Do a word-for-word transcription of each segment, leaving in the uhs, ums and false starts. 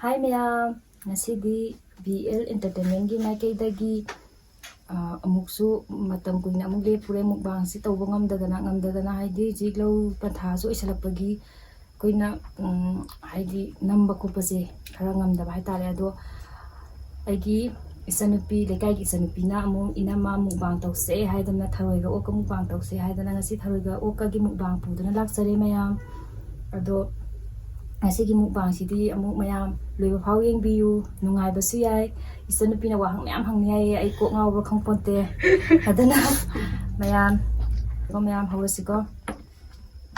ꯍꯥꯏ ꯃꯌꯥꯝ, ꯉꯁꯤꯗꯤ B L ꯏꯟꯇꯔꯇꯦꯟꯃꯦꯟꯒꯤ ꯃꯥꯏꯀꯩꯗꯒꯤ, ꯑ, ꯑꯃꯨꯛꯁꯨ ꯃꯇꯝ ꯀꯨꯏꯅ ꯑꯃꯨꯛ ꯂꯦꯞꯄꯨꯔꯦ ꯃꯨꯛꯕꯥꯡꯁꯤ ꯇꯧꯕ ꯉꯝꯗꯗꯅ, ꯉꯝꯗꯗꯅ ꯍꯥꯏꯗꯤ ꯍꯧꯖꯤꯛ ꯂꯧ ꯄꯟꯊꯥꯁꯨ ꯑꯣꯏꯁꯜꯂꯛꯄꯒꯤ ꯑꯩꯈꯣꯏꯅ, ꯎꯝ, ꯍꯥꯏꯗꯤ ꯅꯝꯕ ꯈꯣꯠꯄꯁꯦ ꯈꯔ ꯉꯝꯗꯕ ꯍꯥꯏꯇꯥꯔꯦ꯫ ꯑꯗꯣ ꯑꯩꯒꯤ ꯏꯆꯟꯅꯨꯄꯤ, ꯂꯩꯀꯥꯏꯒꯤ ꯏꯆꯟꯅꯨꯄꯤꯅ ꯑꯃꯨꯛ ꯏꯅꯝꯃ ꯃꯨꯛꯕꯥꯡ ꯇꯧꯁꯦ ꯍꯥꯏꯗꯅ, ꯊꯔꯣꯏꯒ ꯑꯣꯛꯀ ꯃꯨꯛꯕꯥꯡ ꯇꯧꯁꯦ ꯍꯥꯏꯗꯅ ꯉꯁꯤ ꯊꯔꯣꯏꯒ ꯑꯣꯛꯀꯒꯤ ꯃꯨꯛꯕꯥꯡ ꯄꯨꯗꯨꯅ ꯂꯥꯛꯆꯔꯦ ꯃꯌꯥꯝ꯫ ꯑꯗꯣ ꯉꯁꯤꯒꯤ ꯃꯨꯛꯕꯥꯡꯁꯤꯗꯤ ꯑꯃꯨꯛ ꯃꯌꯥꯝ ꯂꯣꯏꯕ ꯐꯥꯎ ꯌꯦꯡꯕꯤꯌꯨ, ꯅꯨꯡꯉꯥꯏꯕꯁꯨ ꯌꯥꯏ꯫ ꯏꯆꯟꯅꯨꯄꯤꯅ ꯋꯥꯍꯪ ꯃꯌꯥꯝ ꯍꯪꯅꯤ ꯍꯥꯏꯌꯦ, ꯑꯩ ꯀꯣꯛ ꯉꯥꯎꯕ꯭ꯔꯥ ꯈꯪꯄꯣꯟꯇꯦ꯫ ꯑꯗꯨꯅ ꯃꯌꯥꯝ, ꯃꯌꯥꯝ ꯍꯧꯔꯁꯤꯀꯣ꯫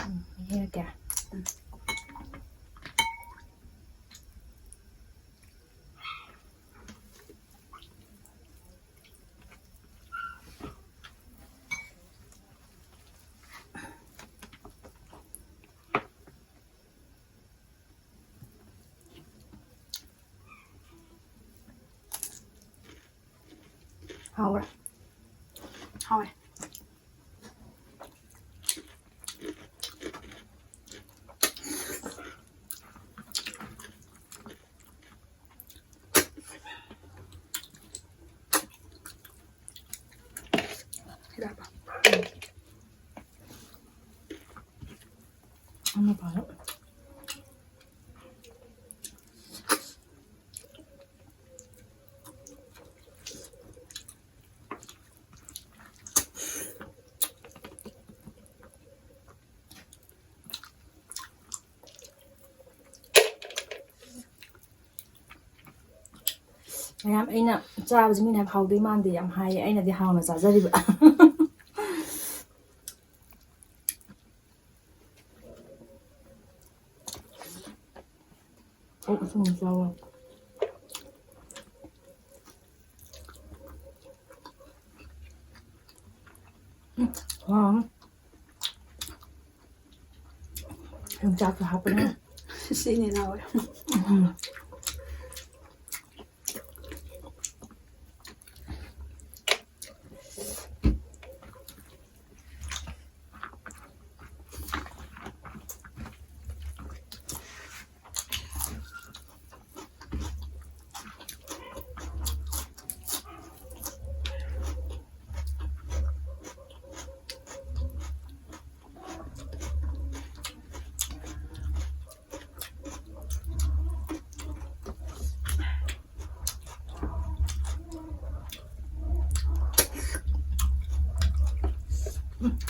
ꯎꯝ, ꯌꯦꯡꯉꯛꯀꯦ꯫ ꯍꯥꯎꯕ꯭ꯔꯥ? ꯍꯥꯎꯋꯦ꯫ ꯍꯤꯗꯥꯛꯄ꯫ ꯑꯃ ꯄꯥꯏꯌꯣ꯫ ꯃꯌꯥꯝ, ꯑꯩꯅ ꯆꯥꯕꯁꯦ ꯃꯤꯅ ꯍꯥꯏꯕ ꯍꯥꯎꯗꯣꯏ ꯃꯥꯟꯗꯦ ꯌꯥꯝ ꯍꯥꯏꯌꯦ, ꯑꯩꯅꯗꯤ ꯍꯥꯎꯅ ꯆꯥꯖꯔꯤꯕ꯫ ꯑꯣꯛ ꯑꯁꯪꯕ ꯆꯥꯎꯋꯣ꯫ ꯎꯝ, ꯍꯥꯎꯔꯅꯤ꯫ ꯌꯣꯡꯆꯥꯛꯁꯨ ꯍꯥꯞꯄꯅꯦ꯫ ꯁꯤꯅ ꯍꯦꯟꯅ ꯍꯥꯎꯋꯦ꯫ ꯎꯝ꯫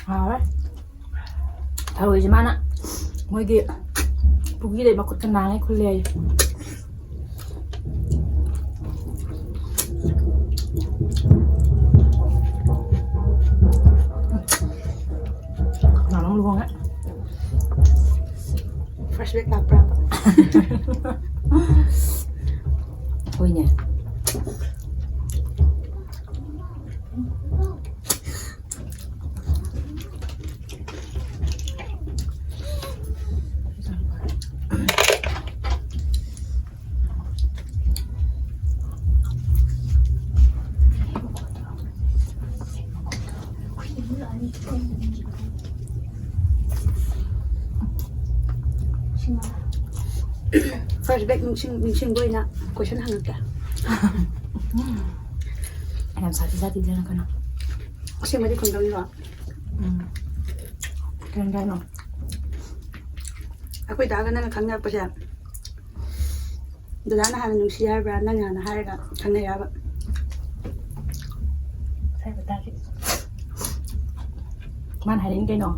ꯍꯥꯎꯔꯦ꯫ ꯊꯔꯣꯏꯁꯦ ꯃꯥꯅ ꯃꯣꯏꯒꯤ ꯄꯨꯈ꯭ꯔꯤꯗꯩ ꯃꯈꯨꯠꯀ ꯅꯥꯉꯩ ꯈꯨꯜꯂꯦ ꯍꯥꯏꯌꯦ꯫ ꯀꯅꯥꯅꯣꯝ ꯂꯨꯍꯣꯡꯉꯦ꯫ First back ꯂꯥꯛꯄ꯭ꯔꯥ? ꯍꯣꯏꯅꯦ꯫ First back ꯅꯤꯡꯁꯤꯡ ꯅꯤꯡꯁꯤꯡꯕ ꯑꯣꯏꯅ question ꯍꯪꯉꯛꯀꯦ꯫ ꯌꯥꯝ ꯁꯥꯊꯤ ꯁꯥꯊꯤꯗꯅ ꯀꯩꯅꯣ꯫ ꯑꯁꯦꯡꯕꯗꯤ ꯈꯨꯝꯗꯧꯅꯤꯀꯣ? ꯎꯝ꯫ ꯀꯩ ꯍꯥꯏꯅꯣ? ꯑꯩꯈꯣꯏ ꯗꯥꯒ ꯅꯪꯒ ꯈꯪꯅꯔꯛꯄꯁꯦ, ꯗꯗꯥꯅ ꯍꯥꯟꯅ ꯅꯨꯡꯁꯤ ꯍꯥꯏꯕ꯭ꯔꯥ, ꯅꯪ ꯍꯥꯟꯅ ꯍꯥꯏꯔꯒ ꯈꯪꯅꯩꯔꯕ? ꯃꯥꯅ ꯍꯥꯏꯔꯛꯏꯅꯤ ꯀꯩꯅꯣ꯫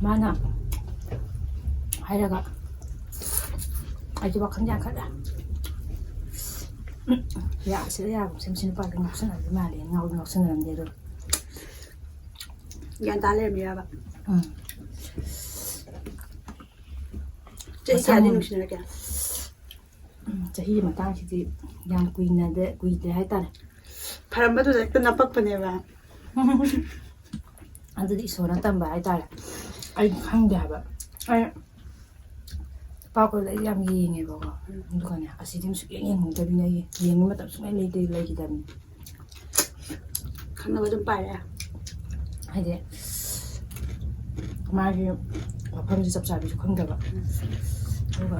ꯃꯥꯅ ꯍꯥꯏꯔꯒ ꯑꯩꯁꯨ ꯋꯥꯈꯜ ꯌꯥꯡꯈꯠꯂꯦ꯫ ꯌꯥꯁꯤꯔ ꯌꯥꯒꯨꯝꯁꯦ, ꯃꯁꯤ ꯅꯨꯄꯥꯁꯦ ꯉꯥꯎꯁꯟꯅꯕꯗꯤ ꯃꯥꯜꯂꯦ, ꯉꯥꯎꯗꯤ ꯉꯥꯎꯁꯟꯅꯔꯝꯗꯦ ꯑꯗꯣ꯫ ꯒ꯭ꯌꯥꯟ ꯇꯥ ꯂꯩꯔꯝꯃꯤꯔꯕ? ꯎꯝ꯫ ꯆꯍꯤ ꯃꯁꯥ ꯀꯌꯥꯗꯤ ꯃꯣꯟ-, ꯅꯨꯡꯁꯤꯅꯔꯛꯀꯦ? ꯎꯝ, ꯆꯍꯤꯒꯤ ꯃꯇꯥꯡꯁꯤꯗꯤ ꯌꯥꯝ ꯀꯨꯏꯅꯗꯦ, ꯀꯨꯏꯗꯦ ꯍꯥꯏꯇꯥꯔꯦ꯫ ꯐꯔꯝꯕꯗꯨꯗ ꯍꯦꯛꯇ ꯅꯞꯄꯛꯄꯅꯦꯕ꯫ ꯑꯗꯨꯗꯤ ꯏꯁꯣꯔꯅ ꯇꯝꯕ ꯍꯥꯏꯇꯥꯔꯦ꯫ ꯑꯩ ꯈꯪꯗꯦ ꯍꯥꯏꯕ꯫ ꯑꯩ ꯅꯨꯄꯥ ꯀꯣꯏꯕꯗ ꯑꯩ ꯌꯥꯝ ꯌꯦꯡꯉꯦꯕꯀꯣ꯫ ꯎꯝ꯫ ꯑꯗꯨꯒꯅꯦ, ꯑꯁꯤꯗꯤ ꯑꯃꯨꯛ ꯁꯨꯛꯌꯦꯡ ꯌꯦꯡꯅꯤꯡꯗꯕꯤꯅꯦ ꯑꯩ꯫ ꯌꯦꯡꯕ ꯃꯇꯝ ꯁꯨꯡꯂꯩ ꯂꯩꯇꯦ, ꯂꯩꯈꯤꯗꯕꯅꯤ꯫ ꯈꯪꯅꯕ ꯑꯗꯨꯝ ꯄꯥꯏꯔꯦ꯫ ꯍꯥꯏꯗꯤ ꯃꯥꯒꯤ ꯃꯐꯝꯁꯦ ꯆꯞ ꯆꯥꯕꯤꯁꯨ ꯈꯪꯗꯕ꯫ ꯎꯝ꯫ ꯑꯗꯨꯒ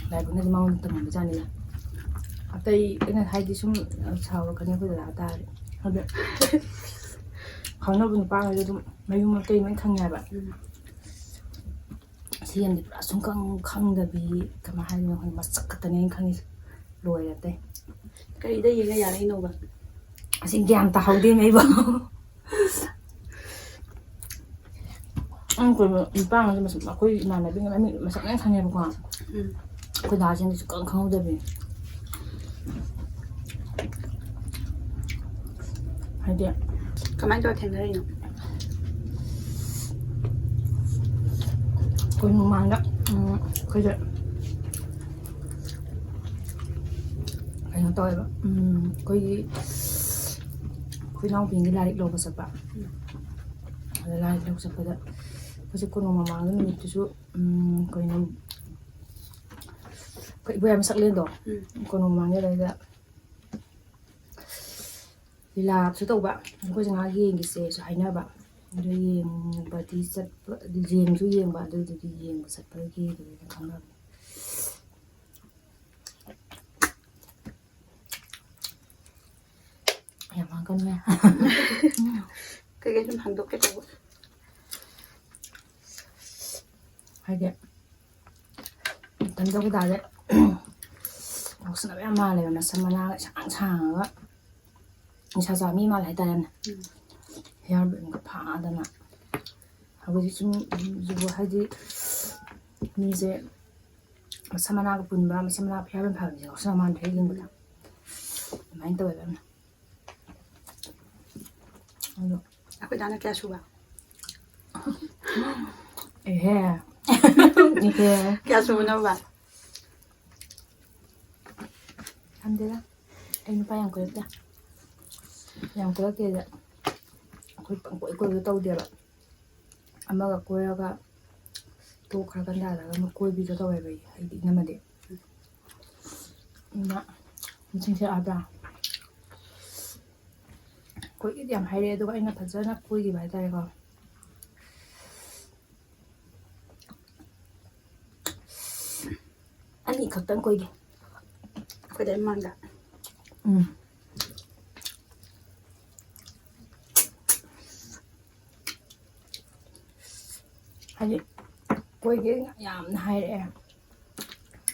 ꯂꯥꯏꯕꯛꯅꯗꯤ ꯃꯉꯣꯟꯗ ꯇꯝꯃꯝꯕꯖꯥꯠꯅꯤꯗ꯫ ꯑꯇꯩ ꯑꯩꯅ ꯍꯥꯏꯗꯤ ꯁꯨꯝ ꯁꯥꯎꯔꯛꯀꯅꯤ ꯑꯩꯈꯣꯏ ꯗꯗꯥ ꯇꯥꯔꯗꯤ꯫ ꯑꯗ ꯈꯪꯅꯕ ꯅꯨꯄꯥꯈꯩꯁꯨ ꯑꯗꯨꯝ ꯃꯌꯨꯝ ꯃꯀꯩ ꯂꯣꯏ ꯈꯪꯉꯦ ꯍꯥꯏꯕ꯫ ꯎꯝ꯫ ꯁꯤ ꯑꯃꯗꯤ ꯄꯨꯔꯥ ꯁꯨꯡꯈꯪ ꯈꯪꯗꯕꯤ, ꯀꯃꯥꯏ ꯍꯥꯏꯗꯣꯏꯅꯣ ꯈꯪꯗꯦ, ꯃꯁꯛ ꯈꯛꯇꯅꯦ ꯑꯩꯅ ꯈꯪꯉꯤꯁꯦ꯫ ꯂꯣꯏꯔꯦ ꯑꯇꯩ꯫ ꯀꯔꯤꯗ ꯌꯦꯡꯉ ꯌꯥꯔꯛꯏꯅꯣꯕ? ꯑꯁꯤ ꯒ꯭ꯌꯥꯟ ꯇꯥꯍꯧꯗꯦꯅꯦ ꯑꯩꯕꯣ꯫ ꯎꯝ, ꯀꯩꯅꯣ, ꯅꯨꯄꯥ ꯑꯃꯁꯦ ꯃꯁꯛ, ꯑꯩꯈꯣꯏ ꯏꯃꯥꯟꯅꯕꯤ ꯑꯃ ꯃꯤ ꯃꯁꯛ ꯂꯣꯏ ꯈꯪꯉꯦꯕꯀꯣ꯫ ꯎꯝ꯫ ꯑꯩꯈꯣꯏ ꯗꯥꯁꯤꯡꯗꯤ ꯁꯨꯛꯈꯪ ꯈꯪꯍꯧꯗꯕꯤꯅꯤ꯫ ꯍꯥꯏꯗꯤ ꯀꯃꯥꯏꯅ ꯇꯧꯔ ꯊꯦꯡꯅꯔꯤꯅꯣ? ꯑꯩꯈꯣꯏ ꯃꯃꯥꯡꯗ, ꯎꯝ, ꯑꯩꯈꯣꯏꯁꯦ ꯀꯩꯅꯣ ꯇꯧꯋꯦꯕ, ꯎꯝ, ꯑꯩꯈꯣꯏꯒꯤ, ꯑꯩꯈꯣꯏ ꯏꯅꯥꯎꯄꯤꯒꯤ ꯂꯥꯏꯔꯤꯛ ꯂꯧꯕ ꯆꯠꯄ꯫ ꯑꯗ ꯂꯥꯏꯔꯤꯛ ꯂꯧꯕ ꯆꯠꯄꯗ ꯑꯩꯈꯣꯏꯁꯦ ꯀꯣꯅꯨꯡ ꯃꯃꯥꯡꯗ ꯅꯨꯃꯤꯠꯇꯨꯁꯨ, ꯎꯝ, ꯀꯩꯅꯣ, ꯑꯩꯈꯣꯏ ꯏꯕꯣꯌꯥꯏꯃ ꯁꯛꯂꯦꯟꯗꯣ, ꯎꯝ꯫ ꯀꯣꯅꯨꯡ ꯃꯃꯥꯡꯒꯤ ꯑꯗꯩꯗ ꯂꯤꯂꯥꯁꯨ ꯇꯧꯕ, ꯑꯩꯈꯣꯏꯁꯦ ꯉꯥꯏꯍꯥꯛ ꯌꯦꯡꯈꯤꯁꯦꯁꯨ ꯍꯥꯏꯅꯕ꯫ ꯑꯗꯨ ꯌꯦꯡꯕꯗꯤ ꯆꯠꯄ, ꯌꯦꯡꯁꯨ ꯌꯦꯡꯕ, ꯑꯗꯨꯗꯨꯒꯤ ꯌꯦꯡꯕ ꯆꯠꯄꯒꯤ ꯑꯗꯨꯗ ꯈꯪꯅꯕꯅꯦ꯫ ꯌꯥꯝ ꯍꯥꯡꯀꯟꯅꯦ꯫ ꯀꯩꯀꯩ ꯁꯨꯝ ꯍꯪꯗꯣꯛꯀꯦ ꯇꯧꯕ꯫ ꯍꯥꯏꯗꯤ ꯃꯇꯝꯗꯣ ꯑꯩꯈꯣꯏ ꯗꯥꯁꯦ ꯉꯥꯎꯁꯟꯅꯕ ꯌꯥꯝ ꯃꯥꯜꯂꯦꯕ, ꯃꯁꯝ ꯃꯅꯥꯒ ꯏꯁꯥꯡ ꯁꯥꯡꯉꯒ ꯅꯤꯁꯥ ꯆꯥ ꯃꯤ ꯃꯥꯜꯂꯦ ꯍꯥꯏꯇꯥꯔꯦꯅꯦ꯫ ꯎꯝ꯫ ꯍꯤꯌꯥꯔ ꯕꯦꯟꯒ ꯐꯥꯗꯅ꯫ ꯍꯧꯖꯤꯛ ꯁꯨꯝ ꯍꯥꯏꯗꯤ ꯃꯤꯁꯦ ꯃꯁꯝ ꯃꯅꯥꯒ ꯄꯨꯟꯕ, ꯃꯁꯝ ꯃꯅꯥ ꯍꯤꯌꯥꯔ ꯕꯦꯟ ꯐꯥꯕ ꯃꯤꯁꯦ ꯉꯥꯎꯁꯟꯅꯕ ꯃꯥꯟꯗ꯭ꯔꯥ ꯌꯦꯡꯕꯗ? ꯑꯗꯨꯃꯥꯏꯅ ꯇꯧꯋꯦꯕ ꯌꯥꯝꯅ꯫ ꯑꯗꯣ ꯑꯩꯈꯣꯏ ꯗꯥꯅ ꯀꯌꯥ ꯁꯨꯕ? ꯑꯦꯍꯦ꯫ ꯑꯦꯍꯦ꯫ ꯀꯌꯥ ꯁꯨꯕꯅꯣꯕ? ꯈꯪꯗꯦꯗ꯫ ꯑꯩ ꯅꯨꯄꯥ ꯌꯥꯝ ꯀꯣꯏꯔꯛꯇꯦ꯫ ꯌꯥꯝ ꯀꯣꯏꯔꯛꯇꯦꯗ꯫ ꯑꯩꯈꯣꯏ ꯄꯪꯀꯣꯏ ꯀꯣꯏꯕ ꯇꯧꯗꯦꯕ꯫ ꯑꯃꯒ ꯀꯣꯏꯔꯒ ꯇꯣꯛꯈ꯭ꯔꯒ ꯂꯥꯜꯂꯒ ꯑꯃ ꯀꯣꯏꯕꯤꯗꯣ ꯇꯧꯋꯦꯕ ꯑꯩ, ꯑꯩꯗꯤ ꯏꯅꯝꯃꯗꯤ꯫ ꯑꯗꯨꯅ ꯃꯁꯤꯡ ꯊꯤꯔꯛꯑꯕ꯭ꯔꯥ? ꯀꯣꯏꯒꯦꯗꯤ ꯌꯥꯝ ꯍꯥꯏꯔꯛꯑꯦ, ꯑꯗꯨꯒ ꯑꯩꯅ ꯐꯖꯅ ꯀꯣꯏꯈꯤꯕ ꯍꯥꯏꯇꯥꯔꯦꯀꯣ꯫ ꯑꯅꯤ ꯈꯛꯇꯪ ꯀꯣꯏꯒꯦ꯫ ꯑꯩꯈꯣꯏꯗ ꯃꯃꯥꯡꯗ꯫ ꯎꯝ꯫ ꯍꯥꯏꯗꯤ ꯀꯣꯏꯒꯦ ꯌꯥꯝꯅ ꯍꯥꯏꯔꯛꯑꯦ,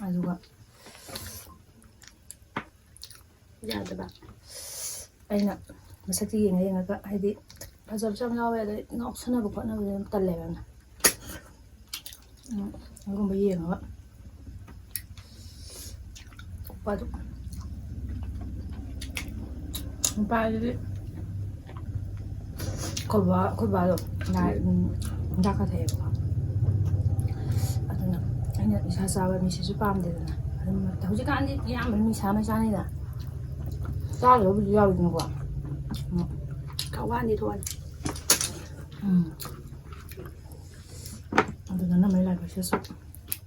ꯑꯗꯨꯒ ꯌꯥꯗꯕ꯫ ꯑꯩꯅ ꯃꯁꯛꯇꯤ ꯌꯦꯡꯉ ꯌꯦꯡꯉꯒ, ꯍꯥꯏꯗꯤ ꯐꯖꯕꯁꯨ ꯌꯥꯝ ꯌꯥꯎꯋꯦ, ꯑꯗꯩ ꯉꯥꯎꯁꯟꯅꯕ ꯈꯣꯠꯅꯕꯗꯤ ꯑꯗꯨꯝ ꯇꯜꯂꯦꯕ ꯌꯥꯝꯅ꯫ ꯎꯝ, ꯑꯗꯨꯒꯨꯝꯕ ꯌꯦꯡꯉꯒ ꯀꯛꯄ ꯑꯗꯨꯝ꯫ ꯅꯨꯄꯥꯗꯨꯗꯤ ꯑꯩꯈꯣꯏ ꯕꯥ, ꯑꯩꯈꯣꯏ ꯕꯥꯗꯣ ꯅꯥꯏ-, ꯎꯝ, ꯍꯤꯗꯥꯛ ꯈꯔ ꯊꯛꯑꯦꯕꯀꯣ꯫ ꯑꯗꯨꯅ ꯑꯩꯅ ꯅꯤꯁꯥ ꯆꯥꯕ ꯃꯤꯁꯤꯁꯨ ꯄꯥꯝꯗꯦꯗꯅ꯫ ꯑꯗꯨꯝ ꯍꯧꯖꯤꯛꯀꯥꯟꯗꯤ ꯑꯌꯥꯝꯕꯅ ꯅꯤꯁꯥ ꯂꯣꯏ ꯆꯥꯅꯩꯗꯅ꯫ ꯆꯥꯗꯕꯕꯨꯗꯤ ꯌꯥꯎꯋꯤꯗꯅꯀꯣ꯫ ꯎꯝ꯫ ꯈꯔ ꯋꯥꯅꯤ ꯊꯣꯛꯑꯅꯤ꯫ ꯎꯝ꯫ ꯑꯗꯨꯅ ꯑꯅꯝꯕꯅ ꯂꯥꯏꯕꯛꯁꯤꯁꯨ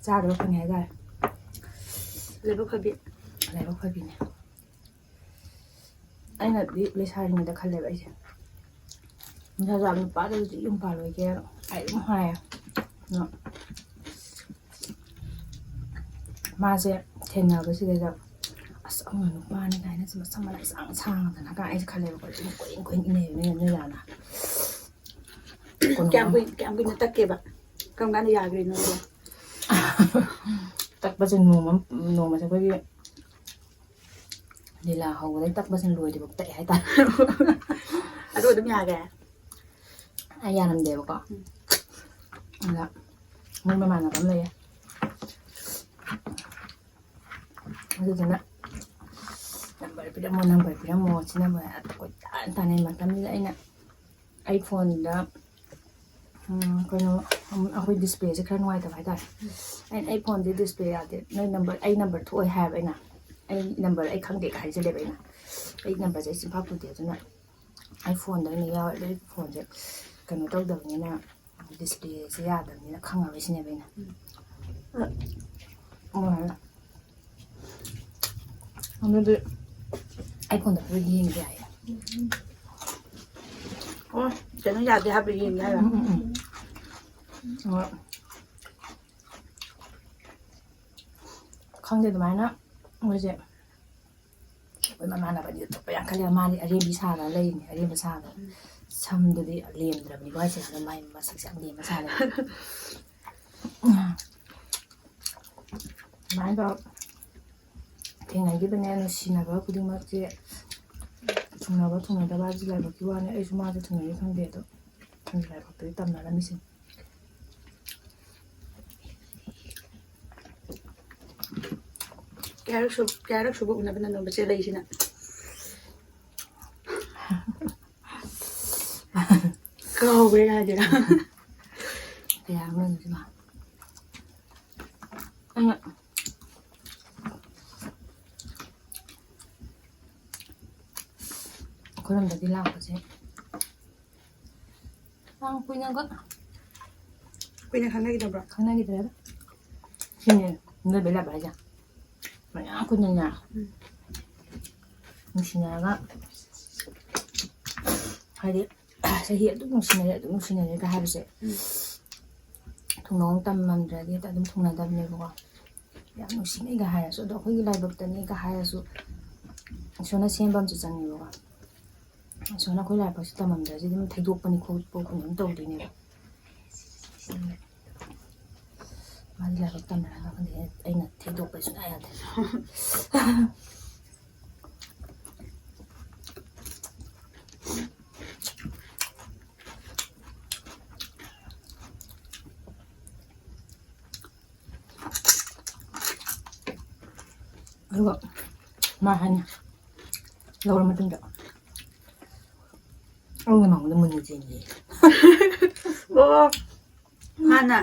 ꯆꯥꯗꯕ ꯐꯪꯉꯦ ꯍꯥꯏꯇꯥꯔꯦ꯫ ꯂꯥꯏꯕꯛ ꯐꯕꯤ꯫ ꯂꯥꯏꯕꯛ ꯐꯕꯤꯅꯦ꯫ ꯑꯩꯅꯗꯤ ꯂꯩꯁꯥꯔꯤꯉꯩꯗ ꯈꯜꯂꯦꯕ ꯑꯩꯁꯦ, ꯅꯤꯁꯥ ꯆꯥꯕ ꯅꯨꯄꯥꯗꯨꯗꯤ ꯌꯨꯝ ꯄꯥꯜꯂꯣꯏꯒꯦ ꯑꯩ ꯑꯗꯨꯝ ꯍꯥꯏꯌꯦ꯫ ꯑꯗꯣ ꯃꯥꯁꯦ ꯊꯦꯡꯅꯕꯁꯤꯗꯩꯗ, "ꯑꯁ, ꯑꯃ ꯅꯨꯄꯥꯅꯤ" ꯀꯥꯏꯅ ꯁꯨꯝ ꯃꯁꯝ ꯃꯔꯥ ꯏꯁꯥꯡ ꯁꯥꯡꯗꯅꯒ ꯑꯩꯁꯦ ꯈꯜꯂꯦꯕꯀꯣ, ꯁꯨꯝ ꯀꯣꯏ ꯀꯣꯏ ꯏꯟꯅꯩꯕ ꯅꯣꯏ ꯌꯥꯅ꯫ ꯀꯌꯥꯝ ꯀꯨꯏ-, ꯀꯌꯥꯝ ꯀꯨꯏꯅ ꯇꯛꯀꯦꯕ? ꯀꯔꯝ ꯀꯥꯟꯗ ꯌꯥꯈ꯭ꯔꯤꯅꯣ ꯑꯗꯣ? ꯇꯛꯄꯁꯦ ꯅꯣꯡꯃ, ꯅꯣꯡꯃꯁꯦ ꯑꯩꯈꯣꯏꯒꯤ ꯂꯤꯂꯥ ꯍꯧꯕꯗꯒꯤ ꯇꯛꯄꯁꯤꯅ ꯂꯣꯏꯗ꯭ꯔꯤꯕꯧ ꯇꯛꯑꯦ ꯍꯥꯏꯇꯥꯔꯦ꯫ ꯑꯗꯨ ꯑꯗꯨꯝ ꯌꯥꯔꯦ? ꯑꯩ ꯌꯥꯔꯝꯗꯦꯕꯀꯣ꯫ ꯎꯝ꯫ ꯑꯗ ꯃꯣꯏ ꯃꯃꯥꯟꯅꯕ ꯑꯃ ꯂꯩꯌꯦ꯫ ꯑꯗꯨꯗꯨꯅ "ꯅꯝꯕꯔ ꯄꯤꯔꯝꯃꯣ, ꯅꯝꯕꯔ ꯄꯤꯔꯝꯃꯣ", ꯁꯤꯅ ꯀꯣꯏꯇꯥꯟ ꯇꯥꯟꯅꯩ꯫ ꯃꯇꯝꯗꯨꯗ ꯑꯩꯅ ꯑꯩ ꯐꯣꯟꯗ, ꯎꯝ, ꯀꯩꯅꯣ, ꯎꯝ, ꯑꯩꯈꯣꯏ ꯗꯤꯁꯄ꯭ꯂꯦꯁꯦ ꯈꯔ ꯅꯨꯡꯉꯥꯏꯇꯕ ꯍꯥꯏꯇꯥꯔꯦ꯫ ꯑꯩꯅ, "ꯑꯩ ꯐꯣꯟꯁꯦ ꯗꯤꯁꯄ꯭ꯂꯦ ꯌꯥꯗꯦ, ꯅꯣꯏ ꯅꯝꯕꯔ, ꯑꯩ ꯅꯝꯕꯔ ꯊꯣꯛꯑꯣꯏ" ꯍꯥꯏꯌꯦꯕ ꯑꯩꯅ꯫ "ꯑꯩ ꯅꯝꯕꯔ ꯑꯩ ꯈꯪꯗꯦ" ꯍꯥꯏꯖꯜꯂꯦꯕ ꯑꯩꯅ꯫ "ꯑꯩ ꯅꯝꯕꯔꯁꯦ ꯑꯩ ꯆꯤꯟꯐꯥ ꯄꯨꯗꯦ, ꯑꯗꯨꯅ ꯑꯩ ꯐꯣꯟꯗ ꯑꯣꯏꯅ ꯌꯥꯎꯔꯦ, ꯑꯗꯣ ꯑꯩ ꯐꯣꯟꯁꯦ ꯀꯩꯅꯣ ꯇꯧꯗꯕꯅꯤꯅ, ꯗꯤꯁꯄ꯭ꯂꯦꯁꯦ ꯌꯥꯗꯕꯅꯤꯅ ꯈꯪꯉꯔꯣꯏ" ꯁꯤꯅꯦꯕ ꯑꯩꯅ꯫ ꯎꯝ꯫ ꯑꯗꯨꯗꯤ ꯑꯩ ꯐꯣꯟꯗ ꯄꯨꯔ ꯌꯦꯡꯒꯦ ꯍꯥꯏꯌꯦ꯫ ꯑꯣ, ꯀꯩꯅꯣ ꯌꯥꯗꯦ ꯍꯥꯏꯕ ꯌꯦꯡꯒꯦ ꯍꯥꯏꯔꯣ? ꯎꯝ, ꯎꯝ, ꯎꯝ꯫ ꯍꯣꯏ꯫ ꯈꯪꯗꯦ, ꯑꯗꯨꯃꯥꯏꯅ ꯃꯣꯏꯁꯦ ꯑꯩꯈꯣꯏ ꯃꯃꯥꯟꯅꯕ ꯑꯅꯤꯗꯣ ꯊꯣꯛꯄ ꯌꯥꯝ ꯈꯜꯂꯦ꯫ ꯃꯥꯗꯤ ꯑꯔꯦꯝꯕꯤ ꯁꯥꯗꯅ ꯂꯩꯔꯤꯅꯦ, ꯑꯔꯦꯝꯕ ꯁꯥꯗꯅ꯫ ꯁꯝꯗꯨꯗꯤ ꯂꯦꯝꯗ꯭ꯔꯕꯅꯤꯀꯣ ꯍꯥꯏꯁꯦ, ꯑꯗꯣ ꯃꯥꯏ ꯃꯁꯛꯁꯦ ꯌꯥꯝ ꯂꯦꯝꯕ ꯁꯥꯔꯦ꯫ ꯑꯗꯨꯃꯥꯏꯅ ꯇꯧꯔ ꯊꯦꯡꯅꯈꯤꯕꯅꯦ꯫ ꯅꯨꯡꯁꯤꯅꯕ ꯈꯨꯗꯤꯡꯃꯛꯁꯦ ꯊꯨꯡꯅꯕ ꯊꯨꯡꯅꯗꯕ ꯍꯥꯏꯕꯁꯤ ꯂꯥꯏꯕꯛꯀꯤ ꯋꯥꯅꯤ꯫ ꯑꯩꯁꯨ ꯃꯥꯁꯦ ꯊꯨꯡꯅꯩ ꯈꯪꯗꯦ, ꯑꯗꯣ ꯂꯥꯏꯕꯛꯇꯗꯤ ꯇꯝꯅꯔꯝꯃꯤꯁꯤꯅꯤ꯫ ꯀꯌꯥꯔꯛ ꯁꯨ-, ꯀꯌꯥꯔꯛ ꯁꯨꯕ ꯎꯅꯕꯅꯣ ꯅꯣꯡꯃ ꯆꯦꯜꯂꯛꯏꯁꯤꯅ? ꯀꯥꯎꯈ꯭ꯔꯦ ꯍꯥꯏꯗꯣꯏꯔꯥ? ꯀꯌꯥꯔꯛꯅꯣ ꯁꯤꯕꯣ? ꯑꯩꯅ ꯑꯩꯈꯣꯏꯔꯣꯝꯗꯗꯤ ꯂꯥꯛꯄꯁꯦ ꯌꯥꯝ ꯀꯨꯏꯅꯒ ꯀꯨꯏꯅ ꯈꯪꯅꯈꯤꯗꯕ꯭ꯔꯣ? ꯈꯪꯅꯈꯤꯗ꯭ꯔꯦꯗ꯫ ꯁꯤꯅꯦ ꯅꯣꯏꯕ ꯂꯥꯛꯄ ꯍꯥꯏꯁꯦ꯫ ꯃꯌꯥꯝ ꯀꯨꯏꯅꯅꯦ ꯎꯝ꯫ ꯅꯨꯡꯁꯤꯅꯔꯒ, ꯍꯥꯏꯗꯤ, ꯆꯍꯤ ꯑꯗꯨꯝ ꯅꯨꯡꯁꯤꯅꯔꯦ, ꯑꯗꯨꯝ ꯅꯨꯡꯁꯤꯅꯔꯦꯒ ꯍꯥꯏꯕꯁꯦ ꯎꯝ꯫ ꯊꯨꯡꯅꯧ ꯇꯝꯃꯝꯗ꯭ꯔꯗꯤ ꯍꯦꯛꯇ ꯑꯗꯨꯝ ꯊꯨꯡꯅꯗꯕꯅꯦꯕꯀꯣ꯫ ꯌꯥꯝ ꯅꯨꯡꯁꯤꯅꯩꯒ ꯍꯥꯏꯔꯁꯨ, ꯑꯗꯣ ꯑꯩꯈꯣꯏꯒꯤ ꯂꯥꯏꯕꯛꯇꯅꯤꯒ ꯍꯥꯏꯔꯁꯨ, ꯏꯁꯣꯔꯅ ꯁꯦꯝꯕ ꯑꯃꯁꯨ ꯆꯪꯉꯦꯕꯀꯣ꯫ ꯏꯁꯣꯔꯅ ꯑꯩꯈꯣꯏ ꯂꯥꯏꯕꯛꯁꯦ ꯇꯝꯃꯝꯗ꯭ꯔꯗꯤ ꯑꯗꯨꯝ ꯊꯩꯗꯣꯛꯄꯅꯤ ꯈꯣꯠꯄ ꯀꯩꯅꯣꯝ ꯇꯧꯗꯣꯏꯅꯦꯕ꯫ ꯃꯥꯗꯤ ꯂꯥꯏꯕꯛ ꯇꯝꯅꯔꯒ ꯈꯪꯗꯦ, ꯑꯩꯅ ꯊꯩꯗꯣꯛꯄ ꯁꯨꯡꯌꯥ ꯌꯥꯗꯦ꯫ ꯑꯗꯨꯒ ꯃꯥ ꯍꯥꯏꯅ ꯂꯧꯔ ꯃꯇꯨꯡꯗ ꯑꯩꯅ ꯃꯉꯣꯟꯗ ꯃꯨꯟꯅ ꯌꯦꯡꯉꯦ꯫ ꯑꯣ, ꯃꯥꯅ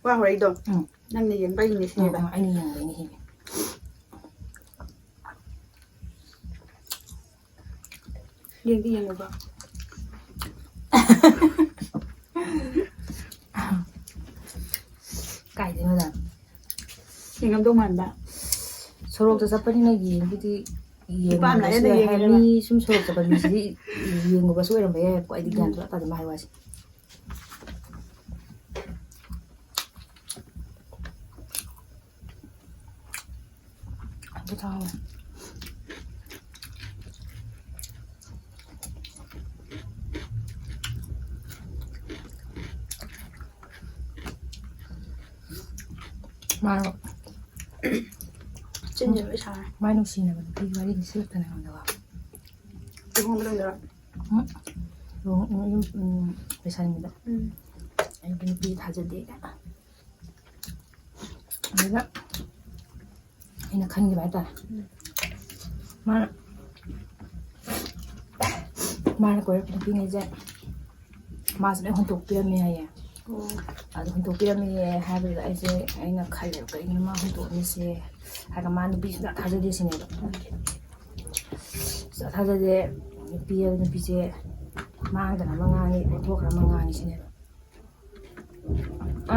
ꯋꯥ ꯍꯣꯔꯛꯏꯗꯣ ꯎꯝ꯫ ꯅꯪꯅ ꯌꯦꯡꯕꯩꯅꯦ ꯁꯤꯅꯦꯕ꯫ ꯎꯝ, ꯎꯝ, ꯑꯩꯅ ꯌꯦꯡꯕꯩꯅꯦ ꯁꯤꯅꯦ꯫ ꯌꯦꯡꯗꯤ ꯌꯦꯡꯉꯨꯕ꯫ ꯀꯥꯏꯗꯩꯅꯣꯗ꯫ ꯌꯦꯡꯉꯝꯗꯧ ꯃꯥꯟꯕ꯫ ꯁꯣꯔꯣꯛꯇ ꯆꯠꯄꯅꯤꯅ ꯌꯦꯡꯕꯨꯗꯤ ꯅꯨꯄꯥ ꯑꯃ ꯌꯦꯡꯉꯝꯕꯁꯨ ꯂꯥꯛꯑꯦꯅ ꯌꯥꯏ꯫ ꯌꯦꯡꯉꯦꯕ꯫ ꯃꯤ ꯁꯨꯝ ꯁꯣꯔꯣꯛ ꯆꯠꯄ ꯃꯤꯁꯤꯗꯤ ꯌꯦꯡꯉꯨꯕꯁꯨ ꯑꯣꯏꯔꯝꯕ ꯌꯥꯏꯕꯀꯣ꯫ ꯑꯩꯗꯤ ꯒ꯭ꯌꯥꯟ ꯎꯝ꯫ ꯁꯨꯡꯇꯥ ꯇꯥꯗꯦ ꯃꯥ ꯍꯥꯏ ꯋꯥꯁꯦ꯫ ꯑꯗꯨ ꯆꯥꯎꯋꯦ꯫ ꯃꯥꯔꯣ? ꯆꯤꯟꯁꯦ ꯂꯣꯏ ꯁꯥꯔꯦ꯫ ꯃꯥꯏ ꯅꯨꯡꯁꯤꯅꯕ ꯅꯨꯄꯤꯒꯤ ꯋꯥꯔꯤ ꯅꯤꯡꯁꯤꯡꯂꯛꯇꯅ ꯑꯩꯉꯣꯟꯗꯀꯣ꯫ ꯂꯨꯍꯣꯡꯕ ꯃꯇꯨꯡꯗꯔꯣ? ꯎꯝ꯫ ꯂꯨꯍꯣꯡ-, ꯎꯝ, ꯎꯝ, ꯂꯣꯏꯁꯟꯕꯗ꯫ ꯎꯝ꯫ ꯑꯩꯒꯤ ꯅꯨꯄꯤ ꯊꯥꯖꯗꯦ ꯀꯥꯏꯅ꯫ ꯑꯗꯨꯗ ꯑꯩꯅ ꯈꯟꯈꯤꯕ ꯍꯥꯏꯇꯥꯔꯦ꯫ ꯎꯝ꯫ ꯃꯥꯅ, ꯃꯥꯅ ꯀꯣꯏꯔꯛꯄ ꯅꯨꯄꯤꯉꯩꯁꯦ ꯃꯥꯁꯦ ꯂꯣꯏ ꯍꯨꯟꯇꯣꯛꯄꯤꯔꯝꯃꯦ ꯍꯥꯏꯌꯦ꯫ ꯑꯣ꯫ ꯑꯗꯨ ꯍꯨꯟꯇꯣꯛꯄꯤꯔꯝꯃꯦ ꯍꯥꯏꯕꯗꯨꯗ ꯑꯩꯁꯦ, ꯑꯩꯅ ꯈꯜꯂꯦꯕ, "ꯀꯩꯒꯤꯅꯣ ꯃꯥ ꯍꯨꯟꯇꯣꯛꯑꯝꯃꯤꯁꯦ?" ꯍꯥꯏꯔꯒ ꯃꯥ ꯅꯨꯄꯤ ꯁꯨꯡꯊꯥ ꯊꯥꯖꯗꯦ ꯁꯤꯅꯦꯕ꯫ ꯁꯨꯡꯊꯥ ꯊꯥꯖꯗꯦ꯫ ꯅꯨꯄꯤ ꯍꯥꯏꯕ ꯅꯨꯄꯤꯁꯦ ꯃꯥꯡꯗꯅ ꯑꯃ ꯉꯥꯡꯉꯤ, ꯑꯣꯟꯊꯣꯛꯈ꯭ꯔ ꯑꯃ ꯉꯥꯡꯉꯤ ꯁꯤꯅꯦꯕ꯫ ꯑ,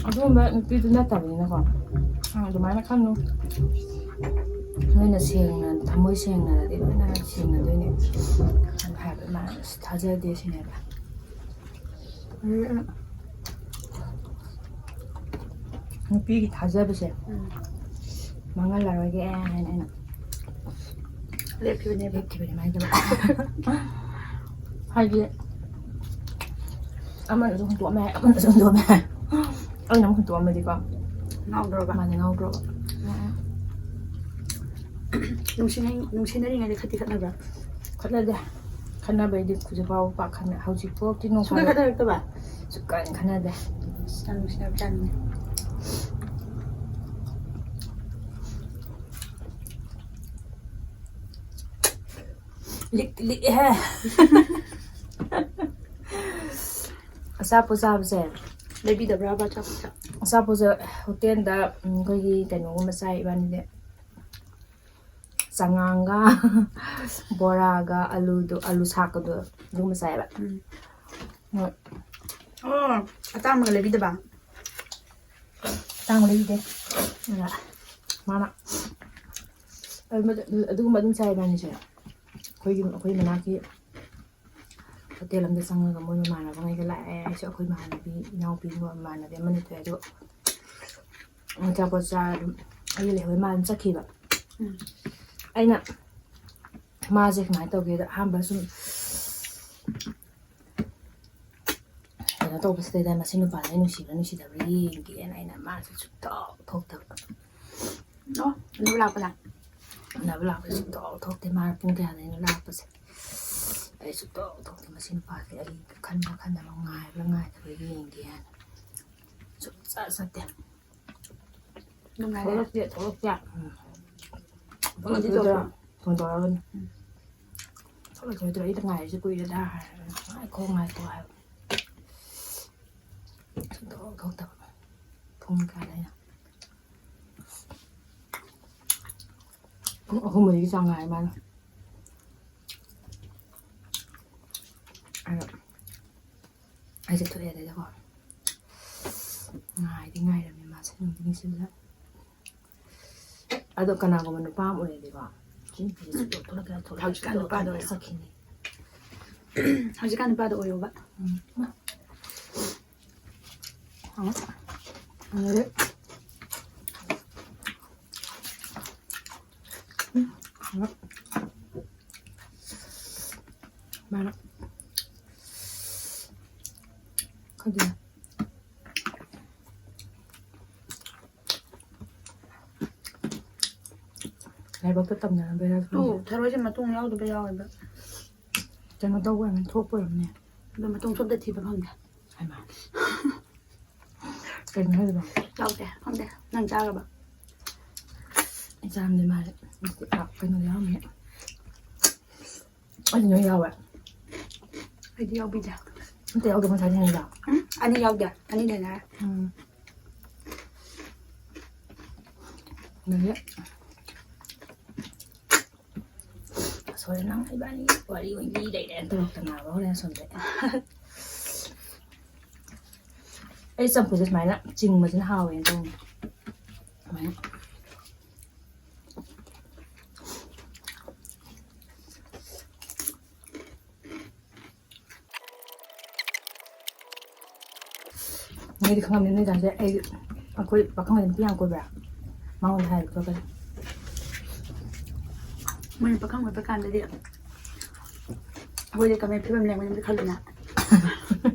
ꯑꯗꯨꯒꯨꯝꯕ ꯅꯨꯄꯤꯗꯨ ꯅꯠꯇꯕꯅꯤꯅꯀꯣ꯫ ꯑ, ꯑꯗꯨꯃꯥꯏꯅ ꯈꯟꯅꯨ꯫ ꯅꯣꯏꯅ ꯁꯦꯡꯅ, ꯊꯃꯣꯏ ꯁꯦꯡꯅꯔꯗꯤ ꯂꯣꯏꯅ ꯁꯦꯡꯅꯗꯣꯏꯅꯦ꯫ ꯑꯗꯨ ꯍꯥꯏꯕ ꯃꯥ ꯑꯁ ꯊꯥꯖꯗꯦ ꯁꯤꯅꯦꯕ꯫ ꯎꯝ꯫ ꯅꯨꯄꯤꯒꯤ ꯊꯥꯖꯕꯁꯦ ꯎꯝ꯫ ꯃꯥꯡꯍꯜꯂꯔꯣꯏꯒꯦ ꯍꯥꯏꯅ ꯑꯩꯅ ꯂꯦꯞꯈꯤꯕꯅꯦꯕ꯫ ꯂꯦꯞꯈꯤꯕꯅꯦ ꯃꯥꯏꯗꯣ꯫ ꯍꯥꯏꯗꯤ ꯑꯃꯅꯁꯨ ꯍꯨꯟꯇꯣꯛꯑꯝꯃꯦ, ꯑꯃꯅꯁꯨ ꯍꯨꯟꯇꯣꯛꯑꯝꯃꯦ꯫ ꯑꯩꯅ ꯑꯃꯨꯛ ꯍꯨꯟꯇꯣꯛꯑꯝꯃꯗꯤꯀꯣ꯫ ꯉꯥꯎꯗ꯭ꯔꯣꯕ? ꯃꯥꯅꯦ, ꯉꯥꯎꯗ꯭ꯔꯣꯕ? ꯎꯝ꯫ ꯅꯨꯡꯁꯤꯅ-, ꯅꯨꯡꯁꯤꯅꯔꯤꯉꯩꯗ ꯈꯠꯇꯤ ꯈꯠꯅꯕ꯭ꯔꯥ? ꯈꯠꯅꯗꯦ꯫ ꯈꯠꯅꯕꯩꯗꯤ ꯍꯧꯖꯤꯛ ꯐꯥꯎꯕ ꯄꯥꯛ ꯈꯠꯅ-, ꯍꯧꯖꯤꯛ ꯐꯥꯎꯗꯤ ꯅꯣꯡ ꯁꯨꯡꯈꯠ ꯐꯥꯗꯣꯛ ꯈꯠꯅꯔꯛꯇꯕ? ꯁꯨꯛꯈꯠ ꯈꯠꯅꯗꯦ꯫ ꯑꯁ, ꯌꯥꯝ ꯅꯨꯡꯁꯤꯅꯕ ꯖꯥꯠꯅꯤꯅꯦ꯫ ꯂꯤꯛꯇꯤ ꯂꯤꯛꯑꯦꯍꯦ꯫ ꯑꯆꯥꯄꯣꯠ ꯆꯥꯕꯁꯦ꯫ ꯂꯩꯕꯤꯗꯕ꯭ꯔꯥꯕ ꯑꯆꯥꯄꯣꯠꯀ? ꯑꯆꯥꯄꯣꯠꯁꯦ ꯍꯣꯇꯦꯜꯗ, ꯎꯝ, ꯑꯩꯈꯣꯏꯒꯤ ꯀꯩꯅꯣꯒꯨꯝꯕ ꯆꯥꯏ ꯏꯕꯥꯅꯤꯗꯤ꯫ ꯆꯉꯥꯡꯒ ꯕꯣꯔꯥꯒ ꯑꯂꯨꯗꯣ, ꯑꯂꯨ ꯁꯥꯛꯀꯗꯣ ꯑꯗꯨꯒꯨꯝꯕ ꯆꯥꯏꯌꯦꯕ꯫ ꯎꯝ꯫ ꯍꯣꯏ꯫ ꯑꯣ, ꯑꯇꯥꯡꯕꯒ ꯂꯩꯕꯤꯗꯕ? ꯑꯇꯥꯡꯕ ꯂꯩꯕꯤꯗꯦ꯫ ꯑꯗ ꯃꯥꯅ ꯑꯗꯨꯝꯕ-, ꯑꯗꯨꯒꯨꯝꯕ ꯑꯗꯨꯝ ꯆꯥꯏ ꯏꯕꯥꯅꯤꯁꯦ꯫ ꯑꯩꯈꯣꯏꯒꯤ, ꯑꯩꯈꯣꯏ ꯃꯅꯥꯛꯀꯤ ꯍꯣꯇꯦꯜ ꯑꯝꯗ ꯆꯪꯉꯒ ꯃꯣꯏ ꯃꯃꯥꯟꯅꯕꯉꯩꯒ ꯂꯥꯛꯑꯦ꯫ ꯑꯩꯁꯨ ꯑꯩꯈꯣꯏ ꯏꯃꯥꯟꯅꯕꯤ, ꯏꯅꯥꯎꯄꯤ, ꯃꯃꯥꯟꯅꯕꯤ ꯑꯃꯅꯤ ꯊꯣꯛꯑꯦ꯫ ꯑꯗꯨꯒ ꯑꯆꯥꯄꯣꯠ ꯆꯥꯔ ꯑꯗꯨꯝ ꯑꯩꯒ ꯂꯩꯍꯧꯋꯦ꯫ ꯃꯥ ꯑꯗꯨꯝ ꯆꯠꯈꯤꯕ꯫ ꯎꯝ꯫ ꯑꯩꯅ ꯃꯥꯁꯦ ꯀꯃꯥꯏꯅ ꯇꯧꯒꯦꯗ, ꯑꯍꯥꯟꯕ ꯁꯨꯝ ꯀꯩꯅꯣ ꯇꯧꯕꯁꯤꯗꯩꯗ ꯃꯁꯤ ꯅꯨꯄꯥꯁꯦ ꯑꯩ ꯅꯨꯡꯁꯤꯕ꯭ꯔꯥ ꯅꯨꯡꯁꯤꯗꯕ꯭ꯔꯥ ꯌꯦꯡꯒꯦꯅ ꯑꯩꯅ ꯃꯥꯁꯦ ꯁꯨꯛꯊꯣꯛ ꯊꯣꯛꯇꯕ꯫ ꯑꯣ, ꯎꯅꯕ ꯂꯥꯛꯄꯗ? ꯎꯅꯕ ꯂꯥꯛꯄꯁꯦ ꯁꯨꯛꯊꯣꯛ ꯊꯣꯛꯇꯦ꯫ ꯃꯥꯅ ꯄꯨꯡ ꯀꯌꯥꯗꯩꯅꯣ ꯂꯥꯛꯄꯁꯦ? ꯑꯩ ꯁꯨꯛꯇꯧ ꯊꯣꯛꯇꯦ꯫ ꯃꯁꯤ ꯅꯨꯄꯥꯁꯦ ꯑꯩ ꯈꯟꯕ ꯈꯟꯗꯕ, ꯉꯥꯏꯕ꯭ꯔꯥ ꯉꯥꯏꯗꯕ꯭ꯔꯥ ꯌꯦꯡꯒꯦ ꯍꯥꯏꯅ ꯁꯨꯡꯆꯠ ꯆꯠꯇꯦ꯫ ꯅꯨꯡꯉꯥꯏꯔꯦ꯫ ꯊꯣꯛꯂꯛꯇꯦ, ꯊꯣꯛꯂꯛꯇꯦ꯫ ꯎꯝ꯫ ꯐꯣꯟꯗꯤ ꯇꯧꯔꯛꯄ꯭ꯔꯣ? ꯐꯣꯟ ꯇꯧꯔꯛꯑꯒꯅꯤ꯫ ꯎꯝ꯫ ꯊꯣꯛꯂꯛꯈꯤꯔꯣꯏꯗ꯭ꯔꯣ? ꯑꯩꯗ ꯉꯥꯏꯔꯤꯁꯦ ꯀꯨꯏꯔꯦꯗ ꯍꯥꯏꯔꯒ, "ꯉꯥꯏꯈꯣ, ꯉꯥꯏꯈꯣ" ꯍꯥꯏꯕ꯫ ꯁꯨꯡꯊꯣꯛ ꯊꯣꯛꯇꯕ꯫ ꯄꯨꯡ ꯀꯌꯥꯗꯩꯅꯣ? ꯄꯨꯡ ꯑꯍꯨꯝ ꯃꯔꯤꯒꯤ ꯆꯥꯡ ꯉꯥꯏ ꯃꯥꯅ꯫ ꯑꯗꯣ ꯑꯩꯁꯦ ꯊꯣꯛꯑꯦ ꯑꯗꯩꯗꯀꯣ꯫ ꯉꯥꯏꯗꯤ ꯉꯥꯏꯔꯝꯃꯦ ꯃꯥꯁꯦ, ꯅꯨꯡꯗꯤ ꯅꯨꯡꯁꯤꯕꯅ꯫ ꯑꯗꯣ ꯀꯅꯥꯒꯨꯝꯕ ꯅꯨꯄꯥ ꯑꯃ ꯑꯣꯏꯔꯗꯤꯀꯣ, ꯁꯤ ꯅꯨꯄꯤꯁꯦ ꯁꯨꯛꯊꯣꯛ ꯊꯣꯛꯂꯛꯀꯦ, ꯊꯣꯛꯂꯛꯀꯦ, ꯍꯧꯖꯤꯛꯀꯥꯟ ꯁꯨꯛꯊꯣꯛ ꯅꯨꯄꯥꯗꯣ ꯊꯣꯛꯂꯛꯀꯦ, ꯑꯣꯏꯌꯣ꯫ ꯆꯠꯈꯤꯅꯤ꯫ ꯍꯧꯖꯤꯛꯀꯥꯟ ꯅꯨꯄꯥꯗꯣ ꯑꯣꯏꯌꯣꯕ꯫ ꯎꯝ꯫ ꯑ, ꯑꯗꯩꯗꯤ, ꯎꯝ, ꯃꯥꯅ ꯈꯪꯗꯦ꯫ ꯂꯥꯏꯕꯛꯇ ꯇꯝꯅꯔꯝꯕꯩꯔꯥ ꯈꯪꯗꯦ꯫ ꯑꯣ, ꯊꯔꯣꯏꯁꯦ ꯃꯇꯣꯡ ꯌꯥꯎꯗꯕ ꯌꯥꯎꯋꯦꯕ꯫ ꯀꯩꯅꯣ ꯇꯧꯕ ꯑꯣꯏꯔꯝꯅꯤ, ꯊꯣꯛꯄ ꯑꯣꯏꯔꯝꯅꯤ꯫ ꯑꯗꯣ ꯃꯇꯣꯡ ꯁꯣꯝꯗ ꯊꯤꯕ ꯐꯪꯗꯦ꯫ ꯍꯩꯃꯥ꯫ ꯀꯩꯅꯣ ꯍꯥꯏꯁꯤꯕꯣ? ꯌꯥꯎꯗꯦ, ꯐꯪꯗꯦ꯫ ꯅꯪ ꯆꯥꯈ꯭ꯔꯕ? ꯑꯩ ꯆꯥꯔꯝꯗꯣꯏ ꯃꯥꯜꯂꯦ꯫ ꯑꯗꯨꯗꯤ, ꯑ, ꯀꯩꯅꯣ ꯌꯥꯎꯔꯝꯃꯦ꯫ ꯑꯩꯗꯤ ꯂꯣꯏ ꯌꯥꯎꯋꯦ꯫ ꯑꯩꯗꯤ ꯌꯥꯎꯕꯤꯗꯦ꯫ ꯑꯝꯇ ꯌꯥꯎꯗꯕ ꯉꯁꯥꯏꯗꯩ ꯍꯪꯉꯤꯗꯣ꯫ ꯎꯝ, ꯑꯅꯤ ꯌꯥꯎꯗꯦ꯫ ꯑꯅꯤ ꯂꯩꯅꯔꯦ꯫ ꯎꯝ꯫ ꯑꯗꯒꯤ ꯁꯣꯏꯔꯦ, ꯅꯪ ꯏꯕꯥꯅꯤ ꯋꯥꯔꯤ ꯑꯣꯏꯅ ꯂꯤ ꯂꯩꯔꯦꯅ ꯇꯧꯔꯛꯇꯅꯕ ꯍꯣꯔꯦꯟ ꯁꯣꯝꯗ꯫ ꯑꯩ ꯆꯝꯐꯨꯠꯁꯦ ꯁꯨꯃꯥꯏꯅ ꯆꯤꯡꯕꯁꯤꯅ ꯍꯥꯎꯋꯦꯅ ꯇꯧꯕꯅꯦ꯫ ꯁꯨꯃꯥꯏꯅ꯫ ꯅꯣꯏꯗꯤ ꯈꯪꯉꯝꯅꯤ, ꯅꯣꯏ ꯗꯥꯁꯦ ꯑꯩ, ꯑꯩꯈꯣꯏ ꯄꯥꯈꯪ ꯅꯨꯄꯤ ꯌꯥꯝ ꯀꯣꯏꯕ꯭ꯔꯥ? ꯃꯉꯣꯟꯗ ꯍꯥꯏꯔꯒ ꯈꯪꯒꯅꯤ꯫ ꯃꯣꯏꯅ ꯄꯥꯈꯪ ꯑꯣꯏꯕ ꯀꯥꯟꯗꯗꯤ ꯑꯩꯈꯣꯏꯗꯤ ꯀꯃꯥꯏꯅ ꯐꯤꯕꯝ ꯂꯩꯔꯝꯒꯅꯤ ꯑꯝꯇ ꯈꯜꯂꯨꯅ꯫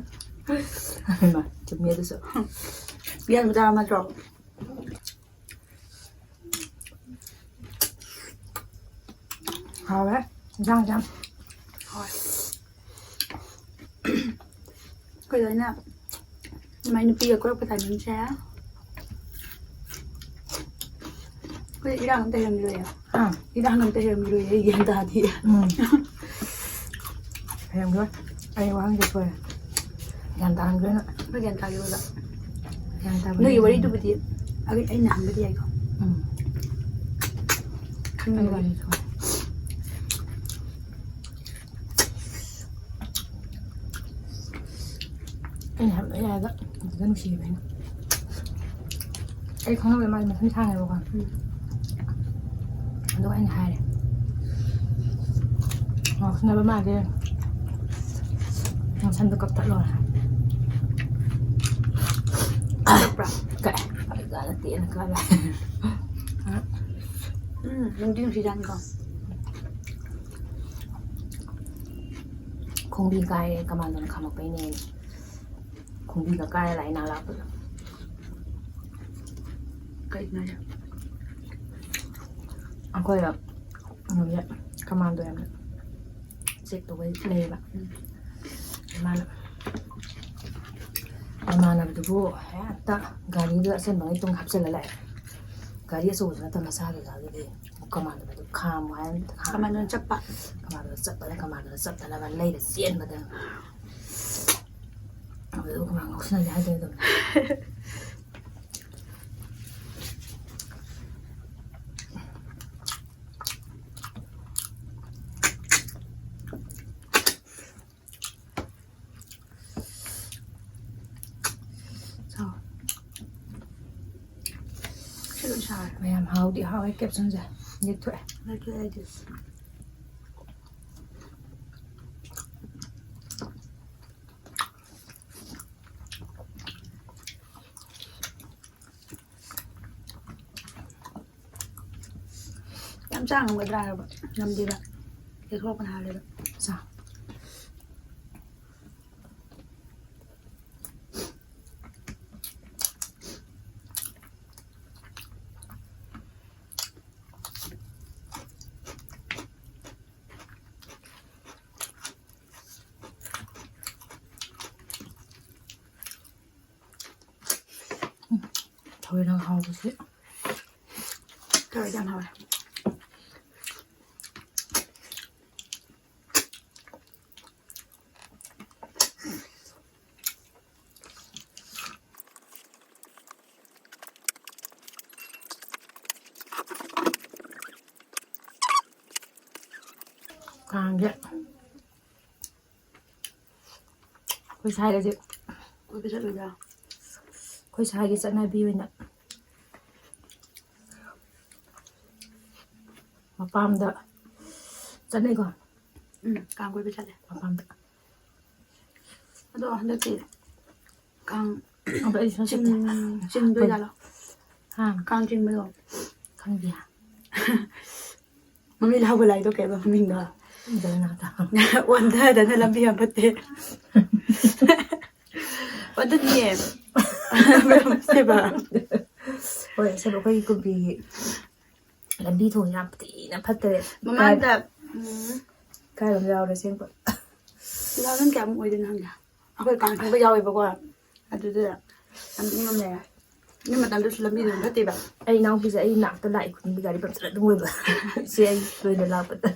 ꯍꯩꯃꯥ, ꯆꯨꯝꯃꯤ ꯑꯗꯨꯁꯨ꯫ ꯒ꯭ꯌꯥꯟ ꯇꯥꯔꯝꯃꯗ꯭ꯔꯣ? ꯍꯥꯎꯔꯦ ꯏꯟꯖꯥꯡꯁꯦ ꯌꯥꯝ꯫ ꯍꯣꯏ꯫ ꯑꯗꯨꯃꯥꯏꯅ ꯅꯨꯄꯤꯒ ꯀꯣꯏꯔꯛꯄ ꯇꯥꯏꯃꯤꯡꯁꯦ ꯑꯩꯈꯣꯏ ꯏꯔꯥꯡ ꯑꯝꯇ ꯍꯩꯔꯝꯈꯤꯔꯣꯏꯌꯦ꯫ ꯑꯥ꯫ ꯏꯔꯥꯡ ꯑꯝꯇ ꯍꯩꯔꯝꯈꯤꯔꯣꯏꯌꯦ, ꯑꯩ ꯒ꯭ꯌꯥꯟ ꯇꯥꯗꯦ꯫ ꯎꯝ꯫ ꯍꯩꯔꯝꯈꯤꯔꯣꯏ꯫ ꯑꯩ ꯋꯥꯍꯪꯁꯦ ꯁꯣꯏꯔꯦ꯫ ꯒ꯭ꯌꯥꯟ ꯇꯥꯔꯝꯈꯤꯔꯣꯏ ꯅꯪ꯫ ꯑꯩꯈꯣꯏ ꯒ꯭ꯌꯥꯟ ꯇꯥꯈꯤꯔꯣꯏꯕ꯫ ꯒ꯭ꯌꯥꯟ ꯇꯥꯕ ꯅꯣꯏꯒꯤ ꯅꯠꯇꯦ꯫ ꯋꯥꯔꯤꯗꯨꯕꯨꯗꯤ ꯑꯩ, ꯑꯩꯅ ꯍꯪꯕꯗꯤ ꯌꯥꯏꯀꯣ꯫ ꯎꯝ꯫ ꯈꯪꯉꯦ꯫ ꯑꯩ ꯋꯥꯔꯤ ꯁꯣꯏꯔꯦ꯫ ꯑꯩꯅ ꯍꯥꯏꯕ ꯂꯣꯏ ꯌꯥꯏꯗ, ꯑꯗꯨꯗ ꯅꯨꯡꯁꯤꯕ ꯑꯩꯅ꯫ ꯑꯩ ꯈꯪꯍꯧꯗꯦ, ꯃꯥꯗꯤ ꯃꯁꯝ ꯁꯥꯡꯉꯦꯕꯀꯣ꯫ ꯎꯝ꯫ ꯑꯗꯨꯒ ꯑꯩꯅ ꯍꯥꯏꯔꯦ, "ꯉꯥꯎꯁꯤꯟꯅꯕ ꯃꯥꯜꯂꯦ, ꯅꯁꯝꯗꯣ ꯀꯛꯊꯠꯂꯣ" ꯍꯥꯏ꯫ ꯀꯛꯄ꯭ꯔꯥ? ꯀꯛꯑꯦ꯫ ꯐꯖꯅ ꯇꯦꯟꯅ ꯀꯛꯑꯦ꯫ ꯎꯝ, ꯅꯨꯡꯗꯤ ꯅꯨꯡꯁꯤꯖꯥꯠꯅꯤꯀꯣ꯫ ꯈꯣꯡꯕꯤ ꯀꯥꯏꯔꯦ, ꯀꯃꯥꯟꯗꯣꯅ ꯈꯥꯝꯃꯛꯄꯩꯅꯦ꯫ ꯈꯣꯡꯕꯤꯒ ꯀꯥꯏꯔ ꯂꯥꯛꯑꯦ ꯅꯍꯥꯟ ꯂꯥꯛꯄꯗ꯫ ꯀꯩꯒꯤꯅꯣ ꯍꯥꯏꯁꯦ? ꯑꯩꯈꯣꯏ ꯀꯩꯅꯣꯁꯦ, ꯀꯃꯥꯟꯗꯣ ꯌꯥꯝꯅ ꯆꯦꯛ ꯇꯧꯕ ꯂꯩꯌꯦꯕ꯫ ꯎꯝ꯫ ꯃꯥꯅ ꯃꯃꯥꯟꯅꯕꯗꯨꯕꯨ ꯍꯦꯛꯇ ꯒꯥꯔꯤꯗꯨꯗ ꯑꯆꯟꯕꯉꯩ ꯇꯨꯡ ꯍꯥꯞꯆꯤꯜꯂ ꯂꯥꯛꯑꯦ꯫ ꯒꯥꯔꯤ ꯑꯆꯧꯕꯁꯨ ꯅꯠꯇꯕ ꯃꯆꯥꯗꯨꯗ꯫ ꯑꯗꯨꯗꯤ ꯀꯃꯥꯟꯗꯣꯗꯣ ꯈꯥꯝꯃꯣ ꯍꯥꯏ, ꯈꯥꯝꯃꯣ꯫ ꯀꯃꯥꯟꯗꯣꯅ ꯆꯞꯄ꯫ ꯀꯃꯥꯟꯗꯣꯗꯣ ꯆꯞꯄꯗ, ꯀꯃꯥꯟꯗꯣꯗꯣ ꯆꯞꯇꯅꯕ ꯂꯩꯔ ꯆꯦꯟꯕꯗ꯫ ꯑꯗꯨꯗ ꯀꯃꯥꯏꯅ ꯉꯥꯎꯁꯤꯟꯅꯒꯦ ꯍꯥꯏꯗꯣꯏꯅꯣ? ꯆꯥꯎ꯫ ꯁꯤ ꯂꯣꯏ ꯁꯥꯔꯦ꯫ ꯃꯌꯥꯝ ꯍꯥꯎꯗꯤ ꯍꯥꯎꯋꯦ, ꯀꯦꯞꯁꯟꯁꯦ ꯌꯦꯛꯊꯣꯛꯑꯦ꯫ ꯂꯩꯊꯣꯛꯑꯦ ꯑꯩꯗꯤ꯫ ꯌꯥꯝ ꯆꯥ ꯉꯝꯒꯗ꯭ꯔꯥ ꯍꯥꯏꯔꯕ? ꯉꯝꯗꯦꯕ꯫ ꯀꯦꯊꯣꯛꯄꯅ ꯍꯥꯜꯂꯦꯕ꯫ ꯆꯥ꯫ ꯊꯔꯣꯏ ꯍꯥꯎꯕꯁꯤ꯫ ꯊꯔꯣꯏꯗꯤ ꯌꯥꯝ ꯍꯥꯎꯋꯦ꯫ ꯀꯥꯡꯁꯦ ꯑꯩꯈꯣꯏ ꯁ꯭ꯋꯥꯏꯗꯗꯤ ꯀꯣꯏꯕ ꯆꯠꯂꯨꯏꯔꯣ? ꯑꯩꯈꯣꯏ ꯁ꯭ꯋꯥꯏꯒꯤ ꯆꯠꯅꯕꯤ ꯑꯣꯏꯅ ꯃꯄꯥꯝꯗ ꯆꯠꯅꯩꯀꯣ꯫ ꯎꯝ, ꯀꯥꯡ ꯀꯣꯏꯕ ꯆꯠꯂꯦ꯫ ꯃꯄꯥꯝꯗ꯫ ꯑꯗꯣ ꯍꯟꯗꯛꯇꯤ ꯀꯥꯡ ꯑꯗꯣ ꯑꯩ ꯁꯨꯝ ꯆꯤꯡ-, ꯆꯠꯇꯦ꯫ ꯆꯤꯡꯗꯣꯏꯖꯥꯠꯂꯣ? ꯍꯥ? ꯀꯥꯡ ꯆꯤꯡꯕꯗꯣ꯫ ꯈꯪꯗꯦ꯫ ꯃꯃꯤꯡ ꯂꯥꯎꯕ ꯂꯥꯏꯗꯣ ꯀꯩꯕ ꯃꯃꯤꯡꯗꯣ? ꯖꯒꯟꯅꯥꯊ꯫ ꯑꯣꯟꯊꯗꯅ ꯂꯝꯕꯤ ꯌꯥꯝ ꯐꯠꯇꯦ꯫ ꯑꯣꯟꯊꯅꯤꯌꯦ꯫ ꯂꯝꯕꯤ ꯌꯥꯝ ꯐꯠꯇꯦꯕ꯫ ꯍꯣꯏ, ꯑꯁꯦꯡꯕ ꯑꯩꯈꯣꯏꯒꯤ ꯀꯨꯝꯕꯤꯒꯤ ꯂꯝꯕꯤ ꯊꯣꯡ ꯌꯥꯝ ꯊꯤꯅ ꯐꯠꯇꯔꯦ꯫ ꯃꯃꯥꯡꯗ, ꯀꯥꯏ-, ꯎꯝ꯫ ꯀꯥꯏꯔꯣꯝ ꯌꯥꯎꯔꯦ ꯑꯁꯦꯡꯕ꯫ Two thousand ꯀꯌꯥꯃꯨꯛ ꯑꯣꯏꯗꯣꯏꯅꯣ ꯈꯪꯗꯦ꯫ ꯑꯩꯈꯣꯏ ꯀꯥꯡ ꯆꯤꯡꯕ ꯌꯥꯎꯋꯦꯕꯀꯣ꯫ ꯑꯗꯨꯗ ꯌꯥꯝ ꯏꯪꯉꯝꯃꯦ꯫ ꯑꯗꯨ ꯃꯇꯝꯗꯨꯁꯨ ꯂꯝꯕꯤꯗꯣ ꯌꯥꯝ ꯐꯠꯇꯦꯕ꯫ ꯑꯩ ꯏꯅꯥꯎꯄꯤꯁꯦ ꯑꯩ ꯅꯥꯛꯇ ꯂꯥꯛꯏ ꯈꯨꯗꯤꯡꯒꯤ ꯒꯥꯔꯤ ꯄꯝꯆꯔ ꯑꯗꯨꯝ ꯑꯣꯏꯕ꯫ ꯏꯆꯦ ꯑꯩ ꯅꯣꯏꯗ ꯂꯥꯛꯄꯗ꯫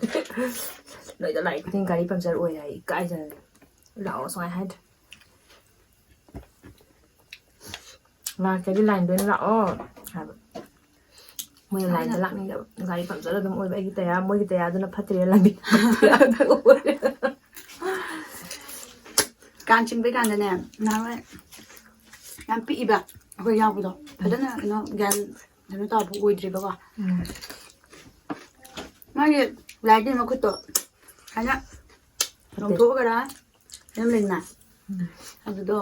ꯅꯣꯏꯗ ꯂꯥꯛꯏ ꯈꯨꯗꯤꯡꯒꯤ ꯒꯥꯔꯤ ꯄꯝꯆꯔ ꯑꯣꯏ ꯍꯥꯏ, ꯏꯀꯥꯏꯖꯔꯦ꯫ ꯂꯥꯛꯑꯣ ꯁꯨꯡꯍꯥꯏ ꯍꯥꯏꯗ꯭ꯔꯦ꯫ ꯂꯥꯛꯇ꯭ꯔꯗꯤ ꯂꯥꯏꯟꯗ ꯑꯣꯏꯅ ꯂꯥꯛꯑꯣ ꯍꯥꯏꯕ꯫ ꯃꯣꯏꯅ ꯂꯥꯏꯟꯗ ꯂꯥꯛꯅꯤꯡꯗꯕ꯫ ꯒꯥꯔꯤ ꯄꯝꯆꯔ ꯑꯗꯨꯝ ꯑꯣꯏꯕ꯫ ꯑꯩꯒꯤ ꯇꯌꯥꯔ, ꯃꯣꯏꯒꯤ ꯇꯌꯥꯔꯗꯨꯅ ꯐꯠꯇ꯭ꯔꯤꯔꯥ ꯂꯝꯕꯤ ꯐꯠꯇ꯭ꯔꯤꯔꯥ ꯑꯗꯨ ꯑꯣꯏꯔꯦ꯫ ꯀꯥꯡ ꯆꯤꯡꯕꯩ ꯀꯥꯟꯗꯅꯦ, ꯅꯍꯥꯟꯋꯥꯏ ꯌꯥꯝ ꯄꯤꯛꯏꯕ ꯑꯩꯈꯣꯏ ꯌꯥꯎꯕꯗꯣ꯫ ꯐꯖꯅ ꯀꯩꯅꯣ ꯒ꯭ꯌꯥꯟ ꯀꯩꯅꯣ ꯇꯥꯕ ꯑꯣꯏꯗ꯭ꯔꯤꯕꯀꯣ꯫ ꯎꯝ꯫ ꯃꯥꯒꯤ ꯂꯥꯏꯗꯨꯒꯤ ꯃꯈꯨꯠꯇꯣ ꯁꯨꯃꯥꯏꯅ ꯐꯠꯇꯦ꯫ ꯂꯣꯡꯊꯣꯛꯑꯒꯔ ꯑꯗꯨꯝ ꯂꯩꯅ꯫ ꯎꯝ꯫ ꯑꯗꯨꯗꯣ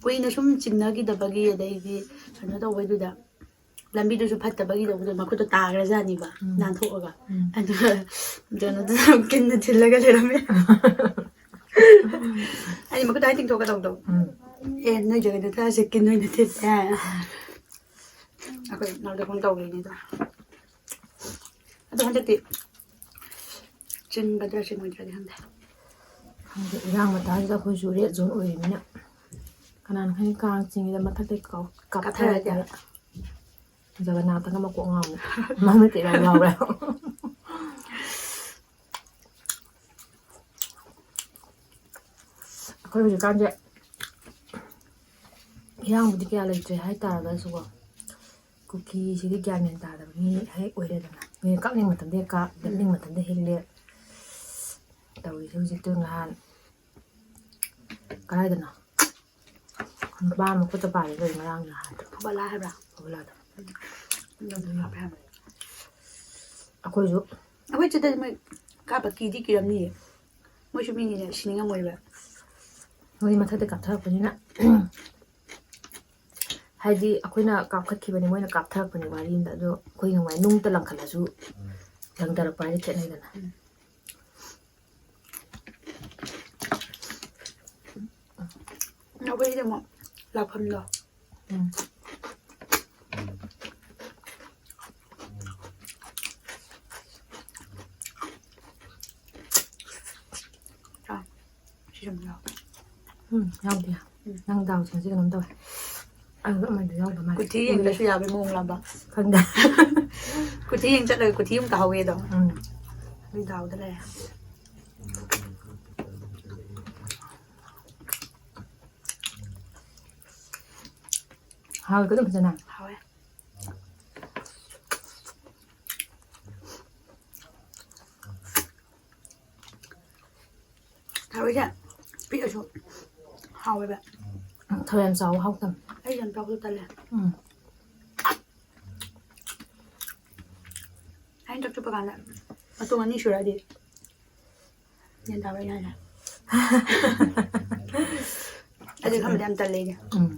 ꯀꯨꯏꯅ ꯁꯨꯝ ꯆꯤꯡꯅꯈꯤꯗꯕꯒꯤ, ꯑꯗꯩꯗꯤ ꯀꯩꯅꯣ ꯇꯧꯕꯩꯗꯨꯗ, ꯂꯝꯕꯤꯗꯨꯁꯨ ꯐꯠꯇꯕꯒꯤ ꯇꯧꯕꯗ ꯃꯈꯨꯠꯇꯣ ꯇꯥꯈ꯭ꯔꯖꯥꯠꯅꯤꯕ, ꯎꯝ꯫ ꯅꯥꯟꯊꯣꯛꯑꯒ꯫ ꯎꯝ꯫ ꯑꯗꯨꯒ ꯀꯩꯅꯣꯗꯨꯅ ꯀꯤꯟꯅ ꯊꯤꯜꯂꯒ ꯂꯩꯔꯝꯃꯦ꯫ ꯑꯩ ꯃꯈꯨꯠꯇ ꯍꯥꯏ ꯇꯤꯡꯊꯣꯛꯀꯗꯧꯗꯣ꯫ ꯎꯝ꯫ ꯑꯦ, ꯅꯣꯏ ꯖꯒꯟꯅꯥꯊꯁꯦ ꯀꯤꯟ ꯑꯣꯏꯅ ꯊꯤꯜꯂꯦ꯫ ꯑꯩꯈꯣꯏ ꯅꯥꯎꯗ ꯐꯣꯟ ꯇꯧꯔꯤꯅꯤꯗ꯫ ꯑꯗꯣ ꯍꯟꯗꯛꯇꯤ ꯆꯤꯡꯒꯗ꯭ꯔꯥ ꯆꯤꯡꯉꯣꯏꯗ꯭ꯔꯗꯤ ꯈꯪꯗꯦ꯫ ꯈꯪꯗꯦ, ꯏꯔꯥꯡ ꯃꯇꯥꯁꯤꯗ ꯑꯩꯈꯣꯏꯁꯨ ꯔꯦꯗ ꯖꯣꯟ ꯑꯣꯏꯔꯤꯃꯤꯅ꯫ ꯀꯅꯥꯅ ꯈꯪꯉꯤ, ꯀꯥꯡ ꯆꯤꯡꯉꯤꯗ ꯃꯊꯛꯇꯩ ꯀꯥꯎ-, ꯀꯥꯞꯊꯔꯗꯤ꯫ ꯀꯥꯞꯊꯔꯗꯤ꯫ ꯖꯒꯟꯅꯥꯊꯒ ꯃꯀꯣꯛ ꯉꯥꯎꯅꯤ꯫ ꯃꯃꯤꯠꯇ ꯏꯔꯥꯎ ꯂꯥꯎꯔꯦ꯫ ꯑꯩꯈꯣꯏ ꯍꯧꯖꯤꯛꯀꯥꯟꯁꯦ ꯏꯔꯥꯡꯕꯨꯗꯤ ꯀꯌꯥ ꯂꯩꯇ꯭ꯔꯦ ꯍꯥꯏꯇꯥꯔꯒꯁꯨꯀꯣ, ꯀꯨꯀꯤꯁꯤꯗꯤ ꯒ꯭ꯌꯥꯟ ꯃꯦꯟ ꯇꯥꯗꯕ ꯃꯤ ꯍꯦꯛ ꯑꯣꯏꯔꯦꯗꯅ꯫ ꯃꯤ ꯀꯛꯅꯤꯡ ꯃꯇꯝꯗ ꯍꯦꯛ ꯀꯛ, ꯂꯦꯞꯅꯤꯡ ꯃꯇꯝꯗ ꯍꯦꯛ ꯂꯦꯞ ꯇꯧꯔꯤꯁꯦ ꯍꯧꯖꯤꯛꯇꯤ꯫ ꯉꯍꯥꯟ ꯀꯗꯥꯏꯗꯅꯣ? ꯅꯨꯄꯥ ꯑꯃ ꯈꯨꯠꯇ ꯄꯥꯜꯂꯦ ꯂꯩ ꯉꯔꯥꯡ ꯅꯍꯥꯟꯗꯣ꯫ ꯐꯨꯕꯂꯥ ꯍꯥꯏꯕ꯭ꯔꯥ? ꯐꯨꯕꯂꯥꯗꯣ꯫ ꯑꯗꯨ ꯌꯥꯝ ꯐꯩ ꯍꯥꯏꯕꯅꯦ꯫ ꯑꯩꯈꯣꯏꯁꯨ ꯑꯩꯈꯣꯏ ꯆꯠꯇꯗꯤ ꯃꯣꯏ ꯀꯥꯞꯄ ꯀꯤꯗꯤ ꯀꯤꯔꯝꯅꯤꯌꯦ꯫ ꯃꯣꯏꯁꯨ ꯃꯤꯅꯤꯅ ꯁꯤꯅꯤꯡꯉꯝꯃꯣꯏꯕ꯫ ꯃꯣꯏꯗꯤ ꯃꯊꯛꯇ ꯀꯥꯞꯊꯔꯛꯄꯅꯤꯅ꯫ ꯍꯥꯏꯗꯤ ꯑꯩꯈꯣꯏꯅ ꯀꯥꯞꯈꯠꯈꯤꯕꯅꯤ, ꯃꯣꯏꯅ ꯀꯥꯞꯊꯔꯛꯄꯅꯤ ꯋꯥꯔꯤ ꯑꯃꯗ꯫ ꯑꯗꯣ ꯑꯩꯈꯣꯏ ꯅꯨꯡꯉꯥꯏ, ꯅꯨꯡꯇ ꯂꯪꯈꯠꯂꯁꯨ ꯂꯪꯊꯔꯛꯄ ꯍꯥꯏꯗꯤ ꯈꯦꯠꯅꯩꯗꯅ꯫ ꯎꯝ꯫ ꯑꯩꯈꯣꯏꯒꯤꯗꯤ ꯑꯃꯨꯛ ꯂꯥꯛꯐꯝꯗꯣ꯫ ꯎꯝ꯫ ꯆꯥ꯫ ꯁꯤ ꯁꯨꯝ ꯌꯥꯎ꯫ ꯎꯝ, ꯌꯥꯎꯗꯦ꯫ ꯎꯝ꯫ ꯅꯪ ꯗꯥꯎꯁꯤꯡꯁꯦ ꯀꯩꯅꯣꯝ ꯇꯧꯋꯦ꯫ ꯑꯗꯨꯒ ꯑꯃꯗꯨ ꯌꯥꯎꯗ ꯃꯥꯜꯂꯦ꯫ ꯀꯨꯊꯤ ꯌꯦꯡꯗ꯭ꯔꯁꯨ ꯌꯥꯕꯩ ꯃꯑꯣꯡ ꯂꯕ? ꯈꯪꯗꯦ꯫ ꯀꯨꯊꯤ ꯌꯦꯡ ꯆꯠꯂꯒ ꯀꯨꯊꯤ ꯑꯃꯨꯛ ꯇꯥꯍꯧꯋꯦꯗꯣ꯫ ꯎꯝ꯫ ꯑꯗꯨꯏ ꯗꯥꯎꯗ ꯂꯩꯔꯦ꯫ ꯍꯥꯎꯋꯦꯀꯣ ꯑꯗꯨꯝ ꯐꯖꯅ? ꯍꯥꯎꯋꯦ꯫ ꯊꯔꯣꯏꯁꯦ ꯄꯤꯛꯑꯁꯨ ꯍꯥꯎꯋꯦꯕ꯫ ꯎꯝ, ꯊꯔꯣꯏ ꯌꯥꯝ ꯆꯥꯎꯕ ꯍꯥꯎꯇꯕꯅꯦ꯫ ꯑꯩ ꯌꯥꯝ ꯆꯥꯎꯕꯗꯣ ꯇꯜꯂꯦ꯫ ꯎꯝ꯫ ꯑꯩꯅ ꯆꯥꯛ ꯆꯨꯞꯄ ꯀꯥꯟꯗ ꯃꯇꯣꯡ ꯑꯅꯤ ꯁꯨꯔꯛꯑꯗꯤ ꯒ꯭ꯌꯥꯟ ꯇꯥꯕ꯭ꯔꯥ ꯑꯩꯅ ꯍꯥꯏꯁꯦ? ꯑꯩꯗꯤ ꯈꯟꯕꯗ ꯌꯥꯝ ꯇꯜꯂꯦ ꯑꯩꯗꯤ꯫ ꯎꯝ꯫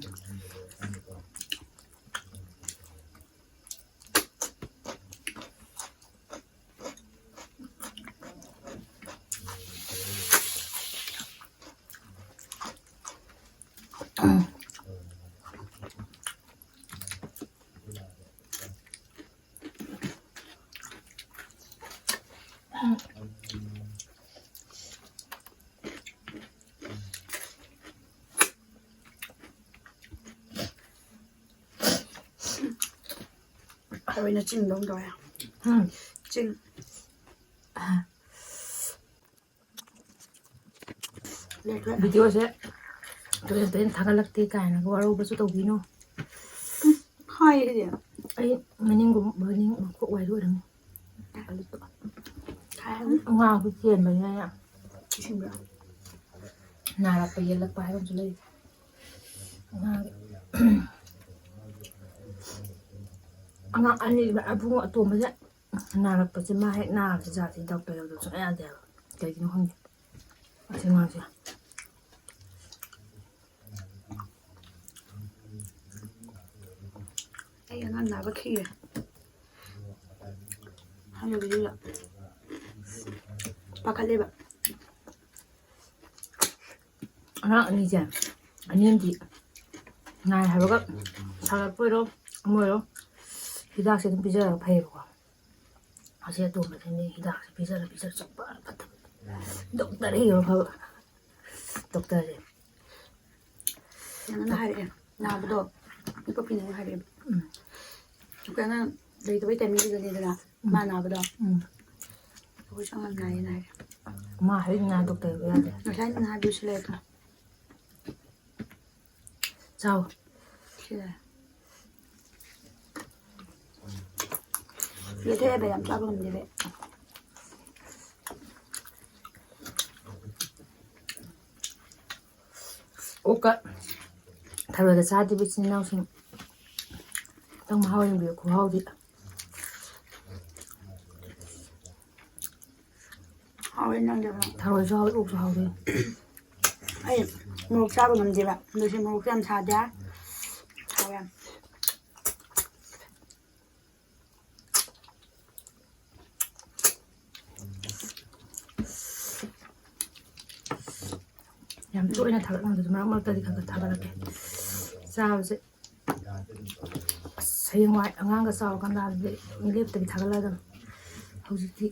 ꯑꯣꯏꯅ ꯆꯤꯡꯗꯧ ꯇꯧꯋꯦ꯫ ꯎꯝ꯫ ꯆꯤꯡ꯫ ꯂꯦꯛꯈ꯭ꯔꯦ꯫ ꯚꯤꯗꯤꯑꯣꯁꯦ ꯇꯣꯏꯅ ꯇꯣꯏꯅ ꯊꯥꯒꯠꯂꯛꯇꯦ ꯀꯥꯏꯅꯒ ꯋꯥꯔꯧꯕꯁꯨ ꯇꯧꯕꯤꯅꯨ꯫ ꯍꯥꯏꯌꯦ ꯑꯩꯗꯤ꯫ ꯑꯩ ꯃꯅꯤꯡꯒꯨꯝ-, ꯃꯅꯤꯡ ꯃꯈꯣꯛ ꯋꯥꯏꯗ ꯑꯣꯏꯔꯝꯅꯤ꯫ ꯍꯥꯏ꯫ ꯑꯉꯥꯡꯁꯨ ꯆꯦꯟꯕꯅꯤꯅꯅꯦ꯫ ꯁꯤꯡꯕ꯭ꯔꯥ? ꯅꯥꯔꯛꯄ ꯌꯦꯛꯂꯛꯄ ꯍꯥꯏꯕ ꯑꯃꯁꯨ ꯂꯩ꯫ ꯑꯉꯥꯡ, ꯑꯉꯥꯡ ꯑꯅꯤ, ꯑꯕꯨꯡ ꯑꯇꯣꯝꯕꯁꯦ ꯅꯥꯔꯛꯄꯁꯦ, ꯃꯥ ꯍꯦꯛ ꯅꯥꯕꯁꯦ ꯖꯥꯠꯁꯦ ꯗꯣꯛꯇꯔ ꯌꯧꯗꯕ ꯁꯨꯡꯌꯥ ꯌꯥꯗꯦ ꯍꯥꯏꯕ꯫ ꯀꯩꯒꯤꯅꯣ ꯈꯪꯗꯦ꯫ ꯑꯁꯤ ꯑꯉꯥꯡꯁꯦ꯫ ꯑꯩ ꯑꯉꯥꯡ ꯅꯥꯕ ꯈꯤꯔꯦ꯫ ꯍꯜꯂꯨꯕꯤꯗꯨꯗ ꯄꯥꯈꯠꯂꯦꯕ꯫ ꯑꯉꯥꯡ ꯑꯅꯤꯁꯦ, ꯑꯅꯤ ꯑꯃꯗꯤ ꯅꯥꯏ ꯍꯥꯏꯕꯒ ꯁꯥꯒꯠꯄ ꯑꯣꯏꯔꯣ, ꯑꯃ ꯑꯣꯏꯔꯣ, ꯍꯤꯗꯥꯛꯁꯦ ꯑꯗꯨꯝ ꯄꯤꯖꯔꯒ ꯐꯩꯌꯦꯕꯀꯣ꯫ ꯑꯁꯤ ꯑꯇꯣꯝꯕꯁꯤꯅꯦ ꯍꯤꯗꯥꯛꯁꯦ ꯄꯤꯖꯔ ꯄꯤꯖꯔ ꯆꯠꯄ ꯐꯠꯇꯕ꯫ ꯗꯣꯛꯇꯔ ꯍꯦꯛ ꯌꯧꯔ ꯐꯕ꯫ ꯗꯣꯛꯇꯔꯁꯦ꯫ ꯅꯪꯅ ꯍꯥꯏꯔꯛꯑꯦ, ꯅꯥꯕꯗꯣ꯫ ꯅꯨꯄꯥ ꯄꯤꯅꯦꯅ ꯍꯥꯏꯔꯛꯑꯦ꯫ ꯎꯝ꯫ ꯑꯩꯈꯣꯏ ꯑꯉꯥꯡ ꯂꯩꯇꯕꯩ ꯇꯥꯏꯃꯤꯡꯗꯨꯗꯅꯦꯗꯅ ꯎꯝ꯫ ꯃꯥ ꯅꯥꯕꯗꯣ꯫ ꯎꯝ꯫ ꯑꯩꯈꯣꯏꯁꯨ ꯑꯉꯥꯡ ꯅꯥꯏꯌꯦꯅ ꯍꯥꯏꯔꯛꯑꯦ꯫ ꯃꯥ ꯍꯦꯛ ꯅꯥ ꯗꯣꯛꯇꯔ ꯌꯧꯕ ꯌꯥꯗꯦ꯫ ꯉꯁꯥꯏ ꯅꯪꯅ ꯍꯥꯏꯕꯗꯨꯁꯨ ꯂꯩꯔꯛꯀꯦ꯫ ꯆꯥꯎ꯫ ꯁꯤꯗ꯫ ꯂꯦꯊꯣꯛꯑꯦꯕ, ꯌꯥꯝ ꯆꯥꯕ ꯉꯝꯗꯦꯕ꯫ ꯑꯣꯛꯀ ꯊꯔꯣꯏꯒ ꯆꯥꯗ꯭ꯔꯤꯕ ꯏꯆꯤꯟ ꯏꯅꯥꯎꯁꯤꯡ ꯑꯝꯇꯪ ꯃꯍꯥꯎ ꯌꯦꯡꯕꯤꯌꯨ, ꯈꯨꯍꯥꯎꯗꯤ꯫ ꯍꯥꯎꯋꯦ ꯅꯪꯒꯤꯗꯣ꯫ ꯊꯔꯣꯏꯁꯨ ꯍꯥꯎꯋꯤ, ꯑꯣꯛꯁꯨ ꯍꯥꯎꯋꯤ꯫ ꯑꯩ ꯃꯣꯔꯣꯛ ꯆꯥꯕ ꯉꯝꯗꯦꯕ, ꯑꯗꯨꯁꯨ ꯃꯣꯔꯣꯛꯁꯨ ꯌꯥꯝ ꯁꯥꯗꯦ꯫ ꯍꯥꯎꯋꯦ ꯌꯥꯝ꯫ ꯌꯥꯝ ꯇꯣꯏꯅ ꯊꯥꯒꯠꯂꯝꯗꯁꯨ ꯃꯔꯛ ꯃꯔꯛꯇꯗꯤ ꯈꯔ ꯈꯔ ꯊꯥꯒꯠꯂꯛꯀꯦ꯫ ꯆꯥꯕꯁꯦ ꯑꯁ, ꯍꯌꯦꯡꯋꯥꯏ ꯑꯉꯥꯡꯒ ꯆꯥꯎꯔꯀꯥꯟꯗ ꯑꯗꯨꯗꯤ ꯂꯦꯞꯇꯕꯤ ꯊꯥꯒꯠꯂꯛꯑꯗꯝꯅꯤ꯫ ꯍꯧꯖꯤꯛꯇꯤ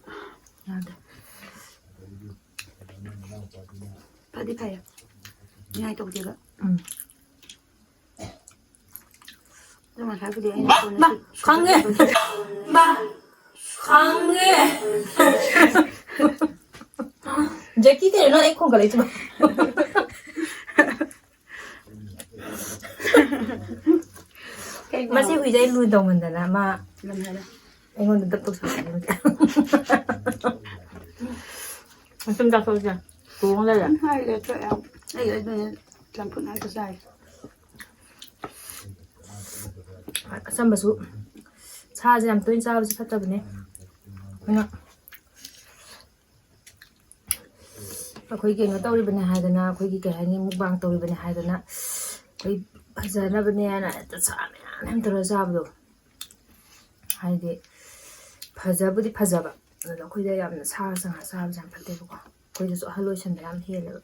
ꯌꯥꯗ꯭ꯔꯦ꯫ ꯐꯗꯤ ꯐꯩꯌꯦ꯫ ꯅꯤꯡꯉꯥꯏ ꯇꯧꯗꯦꯕ꯫ ꯎꯝ꯫ ꯑꯗꯨ ꯉꯁꯥꯏꯕꯨꯗꯤ ꯑꯩꯅ ꯀꯣꯟꯅ ꯃꯥ, ꯁꯤ-, ꯈꯪꯉꯦ꯫ ꯁꯤ-, ꯃꯥ, ꯈꯪꯉꯦ꯫ ꯖꯦꯀꯤ ꯀꯩꯅꯣ ꯑꯩ ꯈꯣꯡꯒꯠꯂꯛꯏꯁꯤꯕꯣ? ꯀꯩꯅꯣ? ꯃꯁꯤ ꯍꯨꯏꯁꯦ ꯑꯩ ꯂꯨꯅ ꯇꯧꯃꯟꯗꯅ ꯃꯥ ꯂꯝ ꯍꯥꯏꯔꯣ꯫ ꯑꯩꯉꯣꯟꯗ ꯗꯞ ꯇꯧꯁꯜꯂꯛꯑꯦ꯫ ꯃꯆꯤꯟ ꯆꯥꯊꯣꯛꯑꯁꯦ꯫ ꯇꯣꯡ ꯂꯩꯔꯦ꯫ ꯎꯝ, ꯍꯥꯏꯔꯦ, ꯊꯣꯛꯑꯦ꯫ ꯑꯩ ꯑꯗꯨꯅꯦ ꯆꯝꯐꯨꯠ ꯉꯥꯛꯇ ꯆꯥꯏ꯫ ꯑꯆꯝꯕꯁꯨ ꯁꯥꯁꯦ ꯌꯥꯝ ꯇꯣꯏꯅ ꯆꯥꯕꯁꯦ ꯐꯠꯇꯕꯅꯦ꯫ ꯑꯗꯨꯅ ꯑꯩꯈꯣꯏ ꯀꯩꯅꯣ ꯇꯧꯔꯤꯕꯅꯦ ꯍꯥꯏꯗꯅ, ꯑꯩꯈꯣꯏꯒꯤ ꯀꯩ ꯍꯥꯏꯅꯤ, ꯃꯨꯛꯕꯥꯡ ꯇꯧꯔꯤꯕꯅꯦ ꯍꯥꯏꯗꯅ, ꯑꯩꯈꯣꯏ ꯐꯖꯅꯕꯅꯦꯅ ꯍꯦꯛꯇ ꯁꯥ ꯃꯌꯥꯝ ꯃꯌꯥꯝ ꯇꯧꯔꯒ ꯆꯥꯕꯗꯣ꯫ ꯍꯥꯏꯗꯤ ꯐꯖꯕꯨꯗꯤ ꯐꯖꯕ, ꯑꯗꯣ ꯑꯩꯈꯣꯏꯗ ꯌꯥꯝꯅ ꯁꯥ ꯆꯪꯉ ꯆꯥꯕꯁꯦ ꯌꯥꯝ ꯐꯠꯇꯦꯕꯀꯣ꯫ ꯑꯩꯈꯣꯏꯗꯁꯨ ꯑꯍꯜ ꯑꯣꯏꯁꯟꯕ ꯌꯥꯝ ꯍꯦꯜꯂꯦꯕ꯫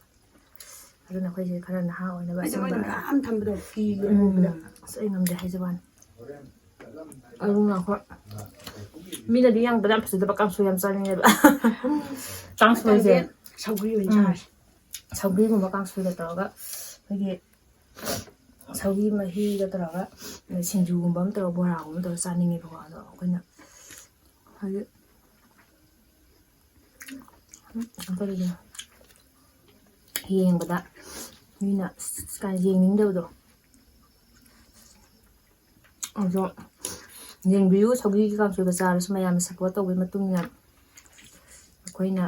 ꯑꯗꯨꯅ ꯑꯩꯈꯣꯏꯁꯦ ꯈꯔ ꯅꯍꯥ ꯑꯣꯏꯅꯕ ꯑꯩꯁꯦ ꯃꯣꯏꯅ ꯑꯆꯝꯕ ꯃꯌꯥꯝ ꯊꯝꯕꯗꯣ ꯀꯤꯕ ꯎꯝ, ꯎꯕꯗ꯫ ꯑꯁ, ꯑꯩ ꯉꯝꯗꯦ ꯍꯥꯏꯖꯕ ꯋꯥꯅꯤ꯫ ꯑꯗꯨ ꯉꯥꯏꯈꯣ꯫ ꯃꯤꯅꯗꯤ ꯌꯦꯡꯕꯗ ꯌꯥꯝ ꯐꯖꯗꯕ ꯀꯥꯡꯁꯣꯏ ꯌꯥꯝ ꯆꯥꯅꯤꯡꯉꯦꯕ꯫ ꯀꯥꯡꯁꯣꯏꯁꯦ꯫ ꯃꯊꯪꯗꯤ ꯁꯧꯒ꯭ꯔꯤ ꯑꯣꯏꯅ ꯎꯝ꯫ ꯆꯥꯔꯁꯤ꯫ ꯁꯧꯒ꯭ꯔꯤꯒꯨꯝꯕ ꯀꯥꯡꯁꯣꯏꯒ ꯇꯧꯔꯒ ꯑꯩꯈꯣꯏꯒꯤ ꯁꯧꯒ꯭ꯔꯤ ꯃꯍꯤꯒ ꯇꯧꯔꯒ ꯁꯤꯡꯖꯨꯒꯨꯝꯕ ꯑꯃ ꯇꯧꯔꯒ ꯕꯣꯔꯥꯒꯨꯝꯕ ꯑꯃ ꯇꯧꯔꯒ ꯆꯥꯅꯤꯡꯉꯦꯕꯀꯣ꯫ ꯑꯗꯣ ꯑꯩꯈꯣꯏꯅ ꯍꯧꯖꯤꯛ ꯀꯩꯅꯣ ꯇꯧꯔꯤꯁꯦ꯫ ꯌꯦꯡꯕꯗ ꯃꯤꯅ ꯀꯥꯏ ꯌꯦꯡꯅꯤꯡꯗꯕꯗꯣ꯫ ꯑꯗꯣ ꯌꯦꯡꯕꯤꯌꯨ, ꯁꯧꯒ꯭ꯔꯤꯒꯤ ꯀꯥꯡꯁꯣꯏꯒ ꯆꯥꯔꯁꯨ ꯃꯌꯥꯝꯅ support ꯇꯧꯕꯒꯤ ꯃꯇꯨꯡ ꯏꯟꯅ ꯑꯩꯈꯣꯏꯅ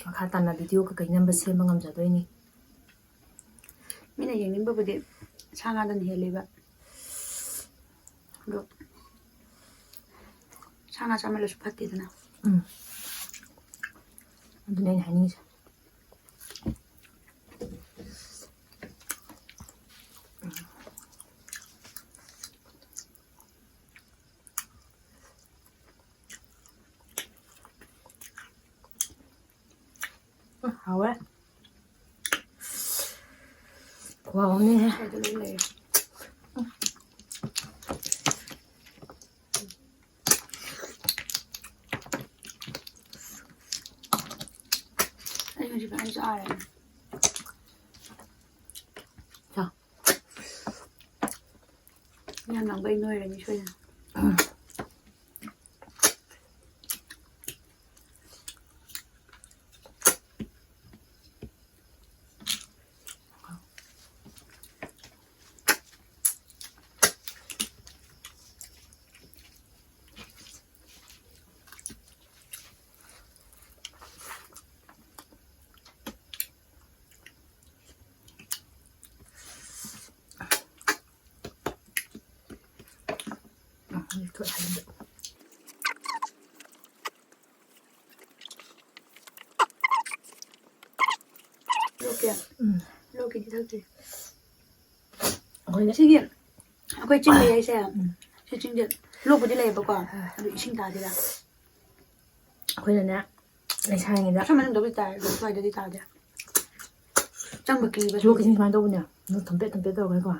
ꯃꯈꯥ ꯇꯥꯅ video ꯀꯩꯀꯩ ꯅꯝꯕ ꯁꯦꯝꯕ ꯉꯝꯖꯗꯣꯏꯅꯤ꯫ ꯃꯤꯅ ꯌꯦꯡꯅꯤꯡꯕꯕꯨꯗꯤ ꯁꯥ ꯉꯥꯗꯅ ꯍꯦꯜꯂꯤꯕ꯫ ꯑꯗꯣ ꯁꯥ ꯉꯥ ꯆꯥꯃꯜꯂꯁꯨ ꯐꯠꯇꯦꯗꯅ꯫ ꯎꯝ꯫ ꯑꯗꯨꯅꯦ ꯑꯩꯅ ꯍꯥꯏꯅꯤꯡꯉꯤꯁꯦ꯫ ꯎꯝ, ꯍꯥꯎꯋꯦ꯫ ꯈꯨꯍꯥꯎ ꯑꯃꯅꯤꯍꯦ꯫ ꯑꯩ ꯍꯧꯖꯤꯛ ꯐꯖꯅ ꯆꯥꯔꯦ꯫ ꯆꯥꯎ꯫ ꯌꯥꯝꯕꯩ ꯅꯣꯏꯔꯅꯤ ꯁꯣꯏꯗꯅ꯫ ꯂꯣꯛꯀꯤ꯫ ꯎꯝ꯫ ꯂꯣꯛꯀꯤꯗꯤ ꯊꯛꯇ꯭ꯔꯤ꯫ ꯑꯩꯈꯣꯏꯅ ꯁꯤꯒꯤ ꯑꯩꯈꯣꯏ ꯆꯤꯡ ꯂꯩ ꯍꯥꯏꯁꯦ꯫ ꯎꯝ꯫ ꯁꯤ ꯆꯤꯡꯁꯦ ꯂꯣꯛꯄꯨꯗꯤ ꯂꯩꯌꯦꯕꯀꯣ, ꯑꯗꯨ ꯏꯁꯤꯡ ꯇꯥꯗꯦꯗ꯫ ꯑꯩꯈꯣꯏꯅꯅꯦ, ꯂꯩꯁꯥꯔꯤꯉꯩꯗ ꯑꯁꯣꯝ ꯃꯅꯨꯡꯗꯕꯨꯗꯤ ꯇꯥꯏ, ꯑꯗꯣ ꯁ꯭ꯋꯥꯏꯗꯗꯤ ꯇꯥꯗꯦ꯫ ꯆꯪꯕ ꯀꯤꯕ ꯂꯣꯛꯀꯤꯁꯤꯅ ꯁꯨꯃꯥꯏꯅ ꯇꯧꯕꯅꯦ, ꯑꯗꯨ ꯊꯨꯝꯄꯦꯠ ꯊꯨꯝꯄꯦꯠ ꯇꯧꯔꯒꯀꯣ,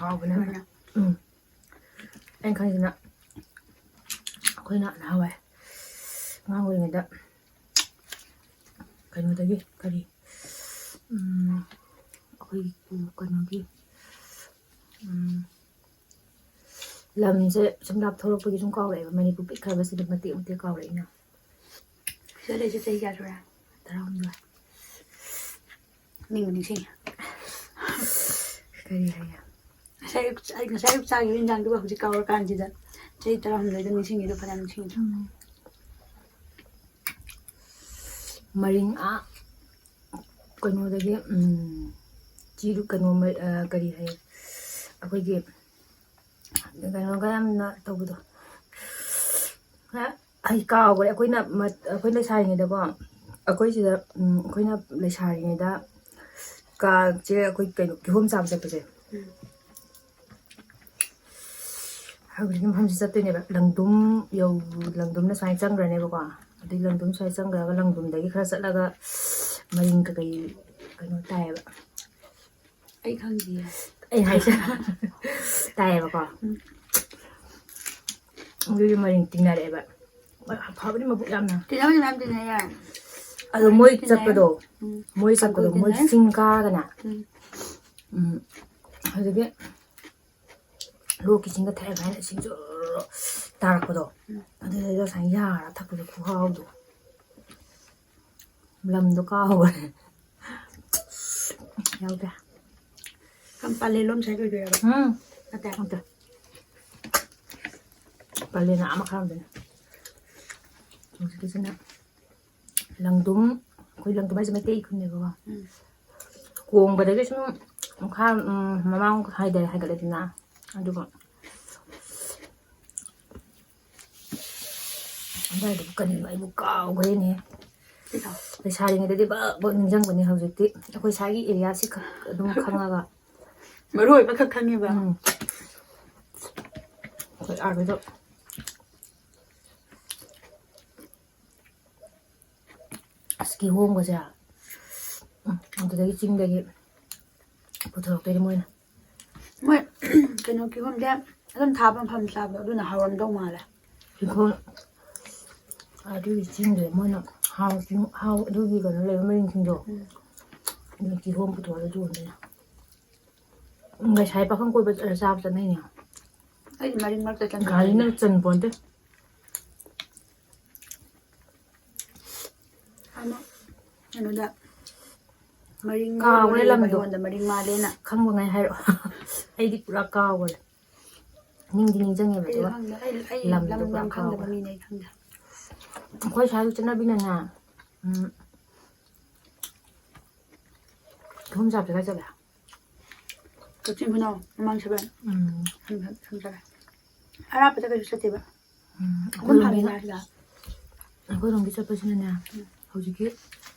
ꯍꯥꯎꯕꯅꯦ ꯌꯥꯝꯅ꯫ ꯎꯝ꯫ ꯑꯩꯅ ꯈꯪꯉꯤꯁꯤꯅ, ꯑꯩꯈꯣꯏꯅ ꯅꯍꯥꯟꯋꯥꯏ ꯑꯉꯥꯡ ꯑꯣꯏꯔꯤꯉꯩꯗ ꯀꯩꯅꯣꯗꯒꯤ, ꯀꯔꯤ, ꯎꯝ, ꯑꯩꯈꯣꯏꯒꯤ ꯀꯩꯅꯣꯒꯤ, ꯎꯝ, ꯂꯝꯁꯦ ꯁꯨꯝ ꯂꯥꯞꯊꯣꯔꯛꯄꯒꯤ ꯁꯨꯝ ꯀꯥꯎꯔꯛꯑꯦꯕ꯫ ꯃꯅꯤꯄꯨꯔ ꯄꯤꯛꯈ꯭ꯔꯕꯁꯤꯗ ꯃꯇꯦꯛ ꯃꯇꯦꯛ ꯀꯥꯎꯔꯛꯏꯅ꯫ ꯁꯤꯗ ꯂꯩꯁꯦ ꯆꯍꯤ ꯀꯌꯥ ꯁꯨꯔꯦ? ꯇꯔꯥꯍꯨꯝꯗꯣꯏ꯫ ꯅꯤꯡꯕꯨ ꯅꯤꯡꯁꯤꯡꯉꯤ꯫ ꯀꯔꯤ ꯍꯥꯏꯒꯦ? ꯉꯁꯥꯏ ꯑꯌꯨꯛ, ꯑꯩ ꯉꯁꯥꯏ ꯑꯌꯨꯛ ꯆꯥꯈꯤꯕ ꯏꯟꯖꯥꯡꯗꯨꯒ ꯍꯧꯖꯤꯛ ꯀꯥꯎꯔꯀꯥꯟꯁꯤꯗ ꯆꯍꯤ ꯇꯔꯥꯍꯨꯝꯗꯣꯏꯗ ꯅꯤꯡꯁꯤꯡꯉꯤꯗꯣ ꯐꯅꯌꯥꯝ ꯅꯤꯡꯁꯤꯡꯉꯤ꯫ ꯎꯝ꯫ ꯃꯔꯤꯡ ꯑꯥ ꯀꯩꯅꯣꯗꯒꯤ, ꯎꯝ, ꯆꯤꯔꯨ-, ꯀꯩꯅꯣ, ꯃ-, ꯑ, ꯀꯔꯤ ꯍꯥꯏ, ꯑꯩꯈꯣꯏꯒꯤ ꯀꯩꯅꯣꯒ ꯌꯥꯝꯅ ꯇꯧꯕꯗꯣ꯫ ꯑ, ꯑꯩ ꯀꯥꯎꯈ꯭ꯔꯦ꯫ ꯑꯩꯈꯣꯏꯅ ꯃ-, ꯑꯩꯈꯣꯏ ꯂꯩꯁꯥꯔꯤꯉꯩꯗꯀꯣ, ꯑꯩꯈꯣꯏ ꯁꯤꯗ, ꯎꯝ, ꯑꯩꯈꯣꯏꯅ ꯂꯩꯁꯥꯔꯤꯉꯩꯗ ꯀꯥꯁꯦ ꯑꯩꯈꯣꯏ ꯀꯩꯅꯣ ꯀꯤꯍꯣꯝ ꯆꯥꯕ ꯆꯠꯄꯁꯦ꯫ ꯎꯝ꯫ ꯍꯧꯖꯤꯛꯀꯤ ꯃꯐꯝꯁꯤ ꯆꯠꯇꯣꯏꯅꯦꯕ꯫ ꯂꯪꯗꯨꯝ ꯌꯧ-, ꯂꯪꯗꯨꯝꯅ ꯁꯨꯃꯥꯏꯅ ꯆꯪꯈ꯭ꯔꯅꯦꯕꯀꯣ꯫ ꯑꯗꯩ ꯂꯪꯗꯨꯝ ꯁꯨꯃꯥꯏꯅ ꯆꯪꯈ꯭ꯔꯒ ꯂꯪꯗꯨꯝꯗꯒꯤ ꯈꯔ ꯆꯠꯂꯒ ꯃꯔꯤꯡ ꯀꯩꯀꯩ ꯀꯩꯅꯣ ꯇꯥꯏꯌꯦꯕ꯫ ꯑꯩ ꯈꯪꯗꯤꯌꯦ꯫ ꯑꯩ ꯍꯥꯏꯁꯦ ꯇꯥꯏꯌꯦꯕꯀꯣ꯫ ꯎꯝ꯫ ꯑꯗꯨꯒꯤ ꯃꯔꯤꯡ ꯇꯤꯡꯅꯔꯛꯑꯦꯕ꯫ ꯐꯕꯅꯤ ꯃꯕꯨꯛ ꯌꯥꯝꯅ꯫ ꯇꯤꯟꯅꯕꯗꯤ ꯃꯌꯥꯝ ꯇꯤꯟꯅꯩ ꯌꯥꯏ꯫ ꯑꯗꯣ ꯃꯣꯏ ꯇꯤꯟꯅꯩ꯫ ꯆꯠꯄꯗꯣ, ꯎꯝ꯫ ꯃꯣꯏ ꯆꯠꯄꯗꯣ, ꯀꯥꯡꯒꯨ ꯃꯣꯏ ꯇꯤꯟꯅꯩ꯫ ꯆꯤꯡ ꯀꯥꯔꯒꯅꯦ꯫ ꯎꯝ꯫ ꯎꯝ꯫ ꯍꯧꯖꯤꯛꯀꯤ ꯂꯣꯛꯀꯤ ꯏꯁꯤꯡꯒ ꯊꯛꯑꯦ ꯁꯨꯃꯥꯏꯅ ꯏꯁꯤꯡ ꯖꯣꯔꯣ ꯇꯥꯔꯛꯄꯗꯣ꯫ ꯎꯝ꯫ ꯑꯗꯨꯗꯩꯗ ꯁꯨꯃꯥꯏꯅ ꯌꯥꯔ ꯊꯛꯄꯗꯣ ꯈꯨꯍꯥꯎꯗꯣ꯫ ꯂꯝꯗꯣ ꯀꯥꯎꯈ꯭ꯔꯦ꯫ ꯌꯥꯎꯗꯦ꯫ ꯀꯝ ꯄꯥꯂꯦ ꯂꯣꯝ ꯁꯥꯏ ꯑꯣꯏꯗꯣꯏꯔꯕ? ꯎꯝ꯫ ꯅꯠꯇꯦ꯫ ꯅꯠꯇꯦ꯫ ꯄꯥꯂꯦꯅ ꯑꯥ ꯃꯈꯥꯔꯣꯝꯗꯅꯦ꯫ ꯍꯧꯖꯤꯛꯀꯤꯁꯤꯅ ꯂꯪꯗꯨꯝ, ꯑꯩꯈꯣꯏ ꯂꯪꯗꯨꯝ ꯍꯥꯏꯁꯦ ꯃꯩꯇꯩ ꯈꯨꯟꯅꯦꯕꯀꯣ꯫ ꯎꯝ꯫ ꯀꯣꯡꯕꯗꯒꯤ ꯁꯨꯝ ꯃꯈꯥ, ꯎꯝ, ꯃꯃꯥꯡ ꯍꯥꯏꯗꯔꯦ ꯍꯥꯏꯒꯠꯂꯦꯗꯅ, ꯑꯗꯨꯒ ꯑꯗꯨꯋꯥꯏꯗꯕꯨ ꯀꯔꯤꯅꯣ ꯑꯩꯕꯨ ꯀꯥꯎꯈ꯭ꯔꯦꯅꯦ꯫ ꯀꯩꯅꯣ? ꯂꯩꯁꯥꯔꯤꯉꯩꯗꯗꯤ ꯕꯛ ꯕꯛ ꯅꯤꯡꯁꯤꯡꯕꯅꯤ, ꯍꯧꯖꯤꯛꯇꯤ ꯑꯩꯈꯣꯏ ꯁ꯭ꯋꯥꯏꯒꯤ ꯑꯦꯔꯤꯌꯥꯁꯤ ꯈꯛ ꯑꯗꯨꯝ ꯈꯪꯉꯒ꯫ ꯃꯔꯨ ꯑꯣꯏꯕ ꯈꯛ ꯈꯪꯉꯦꯕ꯫ ꯎꯝ꯫ ꯑꯩꯈꯣꯏ ꯑꯥꯔꯕꯤꯗꯣ꯫ ꯑꯁ, ꯀꯤꯍꯣꯝꯒꯁꯦ꯫ ꯎꯝ, ꯑꯗꯨꯗꯒꯤ ꯆꯤꯡꯗꯒꯤ ꯄꯨꯊꯣꯔꯛꯇꯣꯏꯅꯦ ꯃꯣꯏꯅ꯫ ꯃꯣꯏ ꯀꯩꯅꯣ ꯀꯤꯍꯣꯝꯁꯦ ꯑꯗꯨꯝ ꯊꯥꯕ ꯃꯐꯝ ꯆꯥꯕꯗꯣ ꯑꯗꯨꯅ ꯍꯥꯎꯔꯝꯗꯧ ꯃꯥꯜꯂꯦ꯫ ꯀꯤꯍꯣꯝ ꯑꯗꯨꯒꯤ ꯆꯤꯡꯗꯨꯗ ꯃꯣꯏꯅ ꯍꯥꯎ, ꯍꯥꯎ ꯑꯗꯨꯒꯤ ꯀꯩꯅꯣ ꯂꯩꯕ ꯃꯔꯤꯡꯁꯤꯡꯗꯣ꯫ ꯎꯝ꯫ ꯑꯗꯨꯅ ꯀꯤꯍꯣꯝ ꯄꯨꯊꯣꯛꯑꯒ ꯌꯣꯟꯗꯣꯏꯅꯦ꯫ ꯎꯝ, ꯉꯁꯥꯏ ꯄꯥꯈꯪ ꯀꯣꯏꯕ ꯆꯠꯂ ꯆꯥꯕ ꯆꯠꯅꯩꯅꯦ꯫ ꯑꯩꯗꯤ ꯃꯔꯤꯡ ꯃꯔꯛꯇ ꯆꯪꯗ꯭ꯔꯤ꯫ ꯒꯥꯔꯤꯅ ꯆꯟ ꯄꯣꯟꯇꯦ꯫ ꯑꯃ ꯀꯩꯅꯣꯗ ꯃꯔꯤꯡ ꯀꯥꯎꯔꯦ ꯂꯩꯌꯦꯕ ꯂꯝꯗꯣ꯫ ꯑꯩꯉꯣꯟꯗ ꯃꯔꯤꯡ ꯃꯥꯜꯂꯦꯅ꯫ ꯈꯪꯕꯉꯩ ꯍꯥꯏꯔꯛꯑꯣ꯫ ꯑꯩꯗꯤ ꯄꯨꯔꯥ ꯀꯥꯎꯈ꯭ꯔꯦ꯫ ꯅꯤꯡꯗꯤ ꯅꯤꯡꯁꯤꯡꯉꯦꯕ, ꯑꯩꯁꯨ ꯑꯗꯨꯒ ꯈꯪꯗꯦ꯫ ꯑꯩ, ꯑꯩ ꯂꯝꯗꯣ ꯂꯝ ꯄꯨꯔꯥ ꯌꯥꯝ ꯈꯪꯗꯕ ꯀꯥꯎꯈ꯭ꯔꯦ꯫ ꯃꯤꯅꯦ, ꯑꯩ ꯈꯪꯗꯦ꯫ ꯑꯩꯈꯣꯏ ꯁ꯭ꯋꯥꯏꯒꯤ ꯆꯠꯅꯕꯤꯅꯅꯦ, ꯎꯝ, ꯀꯤꯍꯣꯝ ꯆꯥꯕꯁꯦ ꯀꯥꯏ ꯆꯠꯂꯦ? ꯀꯛꯆꯤꯡ ꯈꯨꯅꯧ, ꯃꯃꯥꯡ ꯁꯕꯦꯟ꯫ ꯎꯝ꯫ ꯁꯨꯝ, ꯁꯨꯝ ꯆꯠꯂꯦ꯫ ꯑꯔꯥꯞꯄꯗ ꯀꯩꯁꯨ ꯆꯠꯇꯦꯕ꯫ ꯎꯝ, ꯑꯩꯈꯣꯏ ꯑꯩꯈꯣꯏ ꯂꯝꯕꯤꯅ ꯂꯝꯕꯤꯅ ꯁꯤꯗ꯫ ꯑꯩꯈꯣꯏ ꯂꯝꯕꯤ ꯆꯠꯄꯁꯤꯅꯅꯦ, ꯎꯝ꯫ ꯍꯧꯖꯤꯛꯀꯤ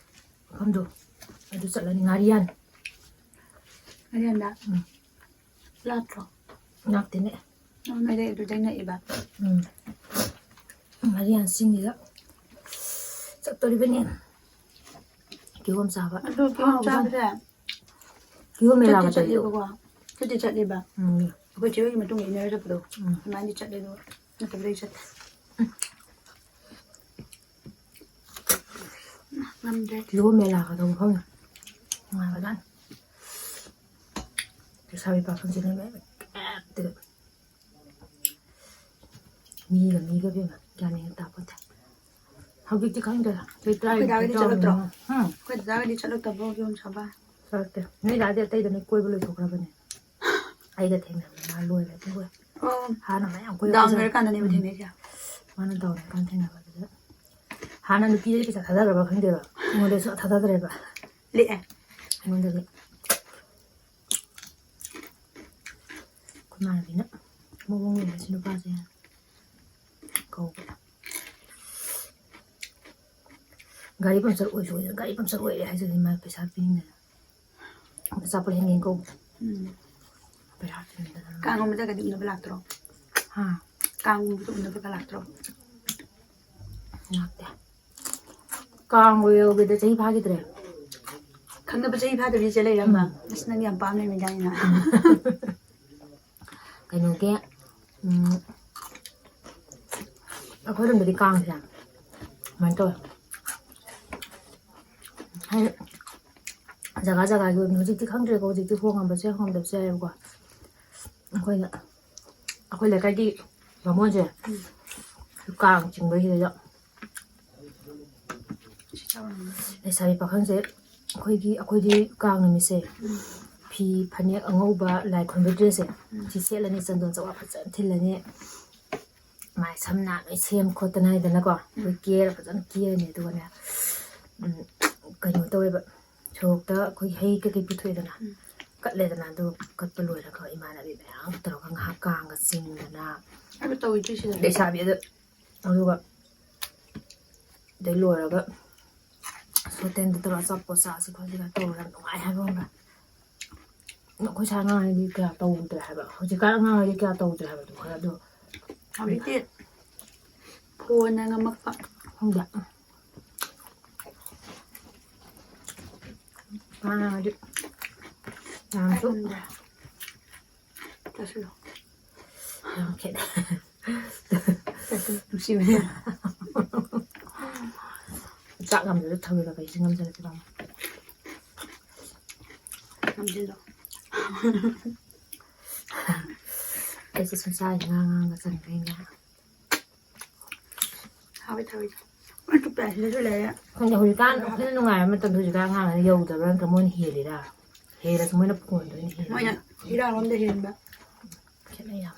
ꯃꯐꯝꯗꯣ ꯑꯗꯨ ꯆꯠꯂꯅꯤ, ꯉꯥꯔꯤꯌꯥꯟ꯫ ꯉꯥꯔꯤꯌꯥꯟꯗ? ꯎꯝ꯫ ꯂꯥꯞꯇ꯭ꯔꯣ? ꯂꯥꯞꯇꯦꯅꯦ꯫ ꯑꯣ, ꯅꯣꯏꯗꯩ ꯑꯗꯨꯗꯩ ꯅꯛꯏꯕ꯫ ꯎꯝ꯫ ꯉꯥꯔꯤꯌꯥꯟ ꯆꯤꯡꯁꯤꯗ ꯆꯠꯇꯣꯔꯤꯕꯅꯤ꯫ ꯀꯤꯍꯣꯝ ꯆꯥꯕ꯫ ꯑꯗꯨ ꯀꯤꯍꯣꯝ ꯍꯥꯎꯕꯖꯥꯠꯅꯤ꯫ ꯆꯥꯕꯁꯦ꯫ ꯀꯤꯍꯣꯝ ꯃꯦꯂꯥꯒ ꯆꯠꯇꯤ ꯇꯧꯔꯤꯗꯣ꯫ ꯆꯠꯂꯦꯕꯀꯣ꯫ ꯆꯠꯇꯤ ꯆꯠꯂꯦꯕ꯫ ꯎꯝ꯫ ꯑꯩꯈꯣꯏ ꯆꯦ ꯍꯣꯏꯒꯤ ꯃꯇꯨꯡ ꯏꯟꯅꯔ ꯆꯠꯄꯗꯣ꯫ ꯎꯝ꯫ ꯑꯗꯨꯃꯥꯏꯅꯗꯤ ꯆꯠꯂꯦ ꯑꯗꯨꯒ ꯅꯠꯇꯕꯗꯤ ꯑꯩ ꯆꯠꯇꯦ꯫ ꯉꯝꯗ꯭ꯔꯦ꯫ ꯀꯤꯍꯣꯝ ꯃꯦꯂꯥꯒ ꯇꯧꯕ ꯃꯐꯝꯗꯣ꯫ ꯅꯨꯡꯉꯥꯏꯕꯖꯥꯠꯅꯤ꯫ ꯂꯩꯁꯥꯕꯤ ꯄꯥꯈꯪꯁꯤꯅ ꯃꯌꯥꯝ ꯀꯦꯞꯇꯅ꯫ ꯃꯤꯒ ꯃꯤꯒ ꯏꯕꯦꯝꯃ ꯒ꯭ꯌꯥꯟ ꯃꯦꯟ ꯇꯥꯄꯣꯠꯇꯦ꯫ ꯍꯧꯖꯤꯛꯇꯤ ꯈꯪꯗ꯭ꯔꯦ꯫ ꯆꯍꯤ ꯇꯔꯥ ꯑꯩꯈꯣꯏ ꯗꯥꯒꯗꯤ ꯆꯠꯂꯛꯇ꯭ꯔꯣ? ꯍꯨꯝ? ꯑꯩꯈꯣꯏ ꯗꯥꯒꯗꯤ ꯆꯠꯂꯛꯇꯕ꯭ꯔꯣ ꯌꯨꯝ ꯁꯥꯕ? ꯆꯠꯂꯛꯇꯦ꯫ ꯅꯣꯏ ꯗꯥꯗꯤ ꯑꯇꯩꯗ ꯅꯣꯏ ꯀꯣꯏꯕ ꯂꯣꯏꯊꯣꯛꯈ꯭ꯔꯕꯅꯦ꯫ ꯑꯩꯒ ꯊꯦꯡꯅꯕꯗ ꯃꯥ ꯂꯣꯏꯔꯦ ꯑꯗꯨꯒ ꯑꯣ, ꯍꯥꯟꯅ ꯃꯌꯥꯝ ꯀꯣꯏꯕ ꯗꯥꯎꯟ ꯆꯠ-, ꯑꯣꯏꯔꯀꯥꯟꯗꯅꯦꯕ ꯎꯝ꯫ ꯊꯦꯡꯅꯩꯁꯦ꯫ ꯃꯥꯅ ꯗꯥꯎꯟ ꯑꯣꯏꯔꯀꯥꯟꯗ ꯊꯦꯡꯅꯕ ꯑꯗꯨꯗ ꯍꯥꯟꯅ ꯅꯨꯄꯤꯗꯗꯤ ꯄꯩꯁꯥ ꯊꯥꯗꯈ꯭ꯔꯕ ꯈꯪꯗꯦꯕ꯫ ꯑꯩꯉꯣꯟꯗ ꯁꯨꯡꯊꯥ ꯊꯥꯗꯗ꯭ꯔꯦꯕ꯫ ꯂꯤꯛꯑꯦ꯫ ꯑꯩꯉꯣꯟꯗꯗꯤ꯫ ꯑꯩꯈꯣꯏ ꯏꯃꯥꯟꯅꯕꯤꯅ ꯃꯑꯣꯡ ꯌꯦꯡꯉꯦ ꯁꯤ ꯅꯨꯄꯥꯁꯦ ꯀꯧꯕ꯫ ꯒꯥꯔꯤ ꯄꯝꯆꯔ ꯑꯣꯏꯁꯨ ꯑꯣꯏꯗꯅ ꯒꯥꯔꯤ ꯄꯝꯆꯔ ꯑꯣꯏꯔꯦ ꯍꯥꯏꯖꯤꯜꯂꯤ ꯃꯥ ꯄꯩꯁꯥ ꯄꯤꯅꯤꯡꯗꯅ꯫ ꯑꯆꯥꯄꯣꯠ ꯍꯦꯟ ꯍꯦꯟ ꯀꯧꯕ꯫ ꯎꯝ꯫ ꯄꯩꯁꯥ ꯄꯤꯅꯤꯡꯗꯅ꯫ ꯀꯥꯡ ꯑꯃꯗꯒꯗꯤ ꯎꯅꯕ ꯂꯥꯛꯇ꯭ꯔꯣ? ꯍꯥ? ꯀꯥꯡꯒꯨꯝꯕꯗ ꯎꯅꯕꯒ ꯂꯥꯛꯇ꯭ꯔꯣ? ꯂꯥꯛꯇꯦ꯫ ꯀꯥꯡꯕꯨ ꯌꯧꯒꯦꯗ ꯆꯍꯤ ꯐꯥꯈꯤꯗ꯭ꯔꯦ꯫ ꯈꯪꯅꯕ ꯆꯍꯤ ꯐꯥꯗꯕꯤ ꯆꯦ ꯂꯩꯔꯝꯕ? ꯎꯝ꯫ ꯑꯁ, ꯅꯪ ꯌꯥꯝ ꯄꯥꯝ ꯂꯩꯔꯝꯃꯤꯗꯥꯏꯅꯦ꯫ ꯀꯩꯅꯣꯒꯤ, ꯎꯝ, ꯑꯩꯈꯣꯏꯔꯣꯝꯗꯗꯤ ꯀꯥꯡꯁꯦ ꯁꯨꯃꯥꯏꯅ ꯇꯧꯋꯦ꯫ ꯍꯥꯏꯗꯤ ꯖꯒꯥ ꯖꯒꯥꯒꯤ ꯑꯣꯏꯅ ꯍꯧꯖꯤꯛꯇꯤ ꯈꯪꯗ꯭ꯔꯦꯀꯣ, ꯍꯧꯖꯤꯛꯇꯤ ꯍꯣꯡꯉꯝꯕꯁꯨ ꯌꯥꯏ, ꯍꯣꯡꯉꯝꯗꯕꯁꯨ ꯌꯥꯏꯕꯀꯣ꯫ ꯑꯩꯈꯣꯏꯅ, ꯑꯩꯈꯣꯏ ꯂꯩꯀꯥꯏꯒꯤ ꯕꯥꯃꯣꯟꯁꯦ ꯀꯥꯡ ꯆꯤꯡꯕꯩꯁꯤꯗ ꯂꯩꯁꯥꯕꯤ ꯄꯥꯈꯪꯁꯦ ꯑꯩꯈꯣꯏꯒꯤ, ꯑꯩꯈꯣꯏꯗꯤ ꯀꯥꯡ ꯅꯨꯃꯤꯠꯁꯦ ꯐꯤ ꯐꯅꯦꯛ ꯑꯉꯧꯕ ꯂꯥꯏ ꯈꯨꯔꯨꯝꯕ ꯗ꯭ꯔꯦꯁꯁꯦ ꯁꯤ ꯁꯦꯠꯂꯅꯤ, ꯆꯟꯗꯣꯟ ꯆꯋꯥ ꯐꯖꯅ ꯊꯤꯜꯂꯅꯤ, ꯃꯥꯏ ꯁꯝ ꯅꯥ ꯂꯣꯏ ꯁꯦꯝ ꯈꯣꯠꯇꯅ ꯍꯥꯏꯗꯅꯀꯣ, ꯑꯩꯈꯣꯏ ꯀꯦꯔ ꯐꯖꯅ ꯀꯦꯔꯅꯤ꯫ ꯑꯗꯨꯒꯅꯦ, ꯎꯝ, ꯀꯩꯅꯣ ꯇꯧꯋꯦꯕ, ꯁꯣꯔꯣꯛꯇ ꯑꯩꯈꯣꯏꯒꯤ ꯍꯩ ꯀꯩꯀꯩ ꯄꯨꯊꯣꯛꯑꯦꯗꯅ, ꯎꯝ꯫ ꯀꯠꯂꯦꯗꯅ, ꯑꯗꯨ ꯀꯠꯄ ꯂꯣꯏꯔꯒ ꯏꯃꯥꯟꯅꯕꯤ ꯃꯌꯥꯝ ꯇꯧꯔꯒ ꯉꯥꯏꯍꯥꯛ ꯀꯥꯡꯒ ꯆꯤꯡꯗꯅ, ꯑꯗꯨ ꯇꯧꯋꯤꯗꯨꯏ ꯁꯤꯗ꯫ ꯂꯩꯁꯥꯕꯤ ꯑꯗꯨ, ꯑꯗꯨꯒ ꯑꯗꯩ ꯂꯣꯏꯔꯒ ꯁꯣꯇꯦꯟꯗ ꯇꯧꯔꯒ ꯑꯆꯥꯄꯣꯠ ꯆꯥꯁꯤ ꯈꯣꯠꯁꯤꯒ ꯇꯧꯔꯒ ꯌꯥꯝ ꯅꯨꯡꯉꯥꯏ ꯍꯥꯏꯕ ꯈꯪꯕ꯭ꯔꯥ? ꯑꯩꯈꯣꯏ ꯁꯥꯏ ꯑꯉꯥꯡꯈꯩꯗꯤ ꯀꯌꯥ ꯇꯧꯗ꯭ꯔꯦ ꯍꯥꯏꯕ꯫ ꯍꯧꯖꯤꯛꯀꯥꯟ ꯑꯉꯥꯡꯈꯩꯗꯤ ꯀꯌꯥ ꯇꯧꯗ꯭ꯔꯦ ꯍꯥꯏꯕꯗꯣ ꯈꯔ ꯑꯗꯣ ꯍꯧꯖꯤꯛꯇꯤ ꯐꯣꯟꯅ ꯉꯝꯃꯛꯄ꯫ ꯈꯪꯗꯦ꯫ ꯍꯥꯟꯅꯗꯤ ꯌꯥꯝꯁꯨ ꯆꯥꯁꯤꯜꯂꯣ꯫ ꯌꯥꯝ ꯈꯦꯠꯅꯩ꯫ ꯅꯨꯡꯁꯤꯕꯅꯦ꯫ ꯆꯥꯛ ꯉꯝꯗ꯭ꯔꯁꯨ ꯊꯧꯔꯤꯔ ꯀꯩꯁꯨ ꯉꯝꯖꯔꯛꯇꯦ ꯇꯥꯃꯣ꯫ ꯉꯝꯁꯤꯜꯂꯣ꯫ ꯑꯩꯁꯦ ꯁꯨꯝ ꯆꯥꯔꯤ ꯉꯥꯡ ꯉꯥꯡꯒ ꯆꯪꯈ꯭ꯔꯦꯅꯦ꯫ ꯍꯥꯎꯋꯦ ꯊꯔꯣꯏꯁꯦ꯫ ꯂꯣꯏ ꯆꯨꯞꯄꯦ꯫ ꯁꯤꯗꯁꯨ ꯂꯩꯔꯦ꯫ ꯈꯪꯗꯦ, ꯍꯧꯖꯤꯛꯀꯥꯟ ꯑꯩꯈꯣꯏꯅ ꯅꯨꯡꯉꯥꯏꯕ ꯃꯇꯝꯗ ꯍꯧꯖꯤꯛꯀꯥꯟ ꯑꯉꯥꯡꯅ ꯌꯧꯗꯕ꯭ꯔꯥ ꯅꯠꯇ꯭ꯔꯒ ꯃꯣꯏꯅ ꯍꯦꯜꯂꯤꯔꯥ? ꯍꯦꯜꯂꯁꯨ ꯃꯣꯏꯅ ꯐꯣꯟꯗ ꯑꯣꯏꯅ ꯍꯦꯜꯂꯤꯔꯥ? ꯃꯣꯏꯅ ꯏꯔꯥꯡꯂꯣꯝꯗ ꯍꯦꯟꯕ꯫ ꯈꯦꯠꯅꯩ ꯌꯥꯝ꯫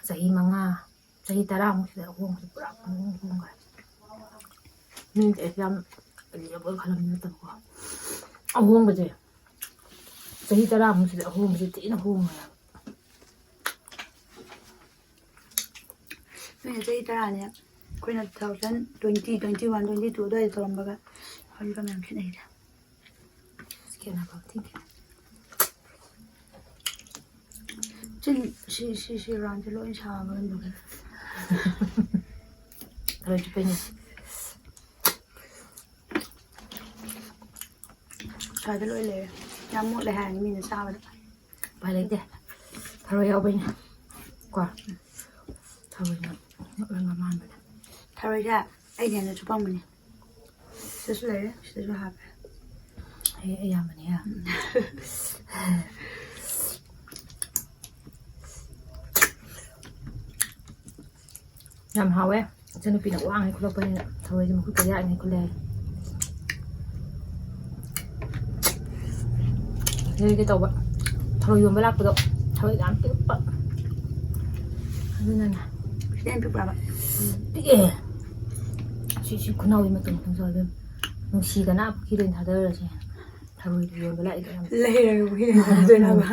ꯆꯍꯤ ꯃꯉꯥ, ꯆꯍꯤ ꯇꯔꯥꯃꯨꯛ ꯁꯤꯗ ꯑꯍꯣꯡꯕꯁꯦ ꯄꯨꯔꯥ ꯄꯨꯡꯍꯣꯡ ꯍꯣꯡꯈ꯭ꯔꯦ꯫ ꯃꯤꯅꯗꯤ ꯑꯩꯁꯦ ꯌꯥꯝ ꯂꯤꯔꯕꯣꯏ ꯈꯜꯂꯝꯃꯤ ꯅꯠꯇꯕꯀꯣ꯫ ꯑꯍꯣꯡꯕꯁꯦ, ꯆꯍꯤ ꯇꯔꯥꯃꯨꯛ ꯁꯤꯗ ꯑꯍꯣꯡꯕꯁꯦ ꯊꯤꯅ ꯍꯣꯡꯉꯦ ꯍꯥꯏꯕ꯫ ꯅꯣꯏꯅ ꯆꯍꯤ ꯇꯔꯥꯅꯦ, ꯑꯩꯈꯣꯏꯅ two thousand twenty, twenty one, twenty two ꯑꯗꯨꯋꯥꯏꯗ ꯇꯧꯔꯝꯕꯒ ꯍꯧꯖꯤꯛꯀ ꯃꯌꯥꯝ ꯈꯦꯠꯅꯩꯗ꯫ ꯈꯦꯠꯅꯕ ꯊꯤ ꯈꯦꯠꯅꯩ꯫ ꯆꯤꯟ ꯁꯤ, ꯁꯤ, ꯁꯤ round ꯁꯦ ꯂꯣꯏ ꯁꯥꯕ ꯀꯩꯅꯣ ꯇꯧꯋꯦ꯫ ꯊꯔꯣꯏ ꯆꯨꯞꯄꯩꯅꯦ꯫ ꯁ꯭ꯋꯥꯏꯗ ꯂꯣꯏ ꯂꯩꯔꯦ꯫ ꯌꯥꯝ ꯃꯣꯠꯂꯦ ꯍꯥꯏꯔꯅꯤ ꯃꯤꯅ ꯆꯥꯕꯗ꯫ ꯎꯄꯥꯏ ꯂꯩꯇꯦ꯫ ꯊꯔꯣꯏ ꯌꯥꯎꯕꯩꯅꯦ꯫ ꯀꯣ꯫ ꯊꯔꯣꯏꯅ ꯃꯣꯠꯂꯒ ꯃꯥꯟꯕꯅꯦ꯫ ꯊꯔꯣꯏꯁꯦ ꯑꯩꯅ ꯍꯦꯟꯅ ꯆꯨꯞꯄꯝꯒꯅꯤ꯫ ꯁꯤꯗꯁꯨ ꯂꯩꯔꯦ, ꯁꯤꯗꯁꯨ ꯍꯥꯞꯄꯦ꯫ ꯑꯩ ꯑꯌꯥꯝꯕꯅꯦ꯫ ꯌꯥꯝ ꯍꯥꯎꯋꯦ꯫ ꯏꯆꯟꯅꯨꯄꯤꯅ ꯋꯥꯡꯉꯩ ꯈꯨꯠꯂꯛꯄꯅꯤꯅ ꯊꯔꯣꯏꯁꯦ ꯃꯈꯨꯠꯀ ꯌꯥꯠꯂꯤꯉꯩ ꯈꯨꯠꯂꯦ꯫ ꯂꯩꯒꯦ ꯇꯧꯕ꯫ ꯊꯔꯣꯏ ꯌꯣꯟꯕ ꯂꯥꯛꯄꯗꯣ ꯊꯔꯣꯏ ꯌꯥꯝ ꯄꯤꯛꯄ꯫ ꯑꯗꯨꯅꯅꯦ꯫ ꯁꯤꯗ ꯌꯥꯝ ꯄꯤꯛꯄ꯭ꯔꯕ? ꯄꯤꯛꯑꯦ꯫ ꯁꯤ, ꯁꯤ ꯈꯨꯅꯥꯎꯕꯤ ꯃꯇꯨꯝ ꯃꯇꯨꯝ ꯆꯥꯎꯋꯦ ꯏꯕꯦꯝꯃ꯫ ꯅꯨꯡꯁꯤꯗꯅ ꯄꯨꯈ꯭ꯔꯤꯗ ꯑꯣꯏꯅ ꯊꯥꯗꯔꯨꯔꯁꯦ꯫ ꯊꯔꯣꯏꯗꯣ ꯌꯣꯟꯕ ꯂꯥꯛꯏꯗꯣ ꯌꯥꯝ ꯂꯩꯔꯒ ꯄꯨꯈ꯭ꯔꯤꯗ ꯊꯥꯗꯣꯏꯅꯦꯕ꯫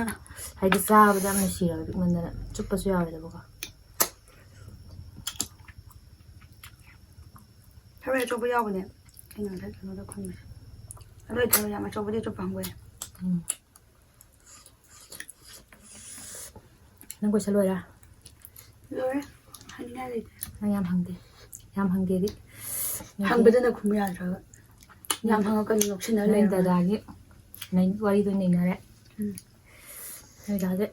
ꯍꯥꯏꯗꯤ ꯆꯥꯕꯗ ꯌꯥꯝ ꯅꯨꯡꯁꯤꯔꯕ ꯄꯤꯛꯃꯟꯗꯅ꯫ ꯆꯨꯞꯄꯁꯨ ꯌꯥꯎꯔꯦꯗꯕꯀꯣ꯫ ꯊꯔꯣꯏ ꯑꯆꯧꯕ ꯌꯥꯎꯕꯅꯦ꯫ ꯑꯩꯅ ꯉꯁꯥꯏ ꯀꯩꯅꯣꯗ ꯈꯨꯟꯕꯁꯦ꯫ ꯑꯗꯣ ꯑꯩ ꯊꯔꯣꯏ ꯌꯥꯝ ꯑꯆꯧꯕꯗꯤ ꯆꯨꯞꯄ ꯍꯪꯒꯣꯏ꯫ ꯎꯝ꯫ ꯅꯪ question ꯂꯣꯏꯔꯦ? ꯂꯣꯏꯔꯦ꯫ ꯍꯪꯅꯤꯡꯉꯥꯏ ꯂꯩꯇꯦ꯫ ꯅꯪ ꯌꯥꯝ ꯍꯪꯗꯦ꯫ ꯌꯥꯝ ꯍꯪꯗꯦꯗꯤ꯫ ꯍꯪꯕꯗꯨꯅ ꯈꯨꯝꯕ ꯌꯥꯗ꯭ꯔꯒ꯫ ꯌꯥꯝ ꯍꯪꯉꯛꯀꯅꯤ, ꯅꯣꯛꯁꯤꯟꯅ ꯅꯪ ꯂꯩꯔꯝꯃꯦ꯫ ꯗꯗꯥꯒꯤ ꯅꯪ ꯋꯥꯔꯤꯗꯣ ꯅꯩꯅꯔꯦ꯫ ꯎꯝ꯫ ꯅꯣꯏ ꯗꯥꯁꯦ꯫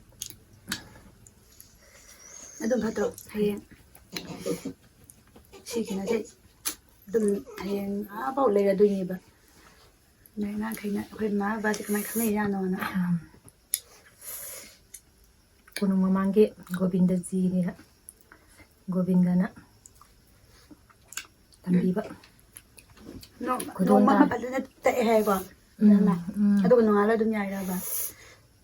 ꯑꯗꯨꯝ ꯐꯠꯇ꯭ꯔꯣ? ꯍꯌꯦꯡ ꯁꯤ ꯀꯩꯅꯣꯁꯦ ꯑꯗꯨꯝ ꯍꯌꯦꯡ ꯑꯥꯐꯥꯎ ꯂꯩꯔꯗꯣꯏꯅꯦꯕ꯫ ꯅꯣꯏ ꯑꯉꯥꯡꯈꯩꯅ ꯑꯩꯈꯣꯏ ꯃꯃꯥ ꯕꯕꯥꯁꯦ ꯀꯃꯥꯏꯅ ꯈꯪꯅꯩꯖꯥꯠꯅꯣꯅ꯫ ꯀꯣꯅꯨꯡ ꯃꯃꯥꯡꯒꯤ ꯒꯣꯕꯤꯟꯗꯖꯤꯅꯦꯅ ꯒꯣꯕꯤꯟꯗꯅ ꯇꯝꯕꯤꯕ꯫ ꯅꯣꯡ- ꯈꯨꯗꯣꯡ ꯅꯣꯡꯃ ꯑꯃ ꯇꯥꯔꯦ꯫ ꯐꯖꯅ ꯇꯛꯑꯦ ꯍꯥꯏꯀꯣ꯫ ꯎꯝ, ꯎꯝ꯫ ꯑꯗꯨꯒ ꯅꯣꯡꯉꯥꯜꯂ ꯑꯗꯨꯝ ꯌꯥꯏꯔꯕ?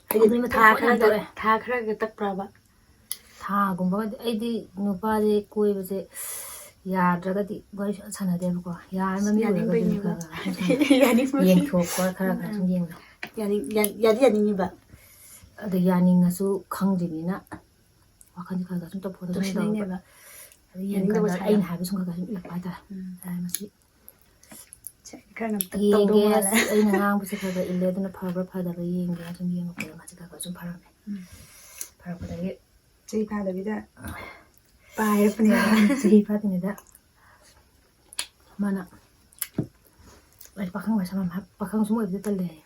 ꯍꯥꯏꯗꯤ ꯑꯗꯨꯒꯤ ꯃꯇꯨꯡ ꯊꯥ ꯄꯣꯠ ꯌꯥꯝ ꯈꯔꯒ ꯇꯧꯔꯛꯑꯦ꯫ ꯊꯥ ꯈꯔꯒ ꯇꯛꯄ꯭ꯔꯕ? ꯊꯥꯒꯨꯝꯕꯒꯗꯤ ꯑꯩꯗꯤ ꯅꯨꯄꯥꯁꯦ ꯀꯣꯏꯕꯁꯦ ꯌꯥꯗ꯭ꯔꯒꯗꯤ ꯋꯥꯔꯤ ꯁꯨꯡꯁꯥꯟ ꯁꯥꯟꯅꯗꯦꯕꯀꯣ꯫ ꯌꯥꯔ ꯃꯤ ꯑꯣꯏꯔꯒꯗꯤ ꯌꯥꯅꯤꯡꯕꯩꯅꯦꯕ꯫ ꯈꯔ ꯈꯔ ꯁꯨꯝ ꯌꯥꯅꯤꯡꯕꯩ꯫ ꯌꯦꯡꯊꯣꯛꯄ ꯈꯔ ꯈꯔ ꯁꯨꯝ ꯌꯦꯡꯕ꯫ ꯌꯥꯅꯤꯡ- ꯌꯥ- ꯌꯥꯗꯤ ꯌꯥꯅꯤꯡꯉꯤꯕ꯫ ꯑꯗꯣ ꯌꯥꯅꯤꯡꯉꯁꯨ ꯈꯪꯗ꯭ꯔꯤꯕꯅꯤꯅ ꯋꯥꯈꯜꯁꯦ ꯈꯔ ꯈꯔ ꯁꯨꯝ ꯇꯧꯐꯣꯟ ꯇꯧꯁꯤꯟꯅꯩꯅꯦꯕ꯫ ꯑꯗꯨ ꯌꯦꯡ ꯌꯥꯅꯤꯡꯗꯕ ꯀꯥꯟꯗ ꯁꯥꯏ꯫ ꯑꯩꯅ ꯍꯥꯏꯕ ꯁꯨꯝ ꯈꯔ ꯈꯔ ꯁꯨꯝ ꯏꯜꯂꯛꯄ ꯍꯥꯏꯇꯥꯔꯦ꯫ ꯎꯝ꯫ ꯑꯗ ꯃꯁꯤ ꯁꯦ, ꯈꯔ ꯉꯝꯇꯛ ꯌꯦꯡꯒꯦ꯫ ꯇꯧꯗꯧ ꯃꯥꯜꯂꯦ꯫ ꯑꯁ, ꯑꯩꯅ ꯉꯥꯡꯕꯁꯦ ꯈꯔ ꯈꯔ ꯏꯜꯂꯦ, ꯑꯗꯨꯅ ꯐꯕ꯭ꯔꯥ ꯐꯗꯕ꯭ꯔꯥ ꯌꯦꯡꯒꯦ꯫ ꯑꯗꯨꯝ ꯌꯦꯡꯉꯛꯄꯗ ꯃꯥꯁꯦ ꯈꯔ ꯈꯔ ꯁꯨꯝ ꯐꯔꯝꯃꯦ꯫ ꯎꯝ꯫ ꯐꯔꯛꯄꯗꯒꯤ ꯆꯍꯤ ꯐꯥꯗꯕꯤꯗ ꯄꯥꯏꯔꯛꯄꯅꯦꯕ꯫ ꯆꯍꯤ ꯐꯥꯗ꯭ꯔꯤꯉꯩꯗ ꯃꯥꯅ ꯑꯩ ꯄꯥꯈꯪ ꯑꯣꯏ ꯁꯥꯃꯟ-, ꯄꯥꯈꯪ ꯁꯨꯝ ꯑꯣꯏꯕꯗꯤ ꯇꯜꯂꯦ ꯍꯥꯏꯌꯦ꯫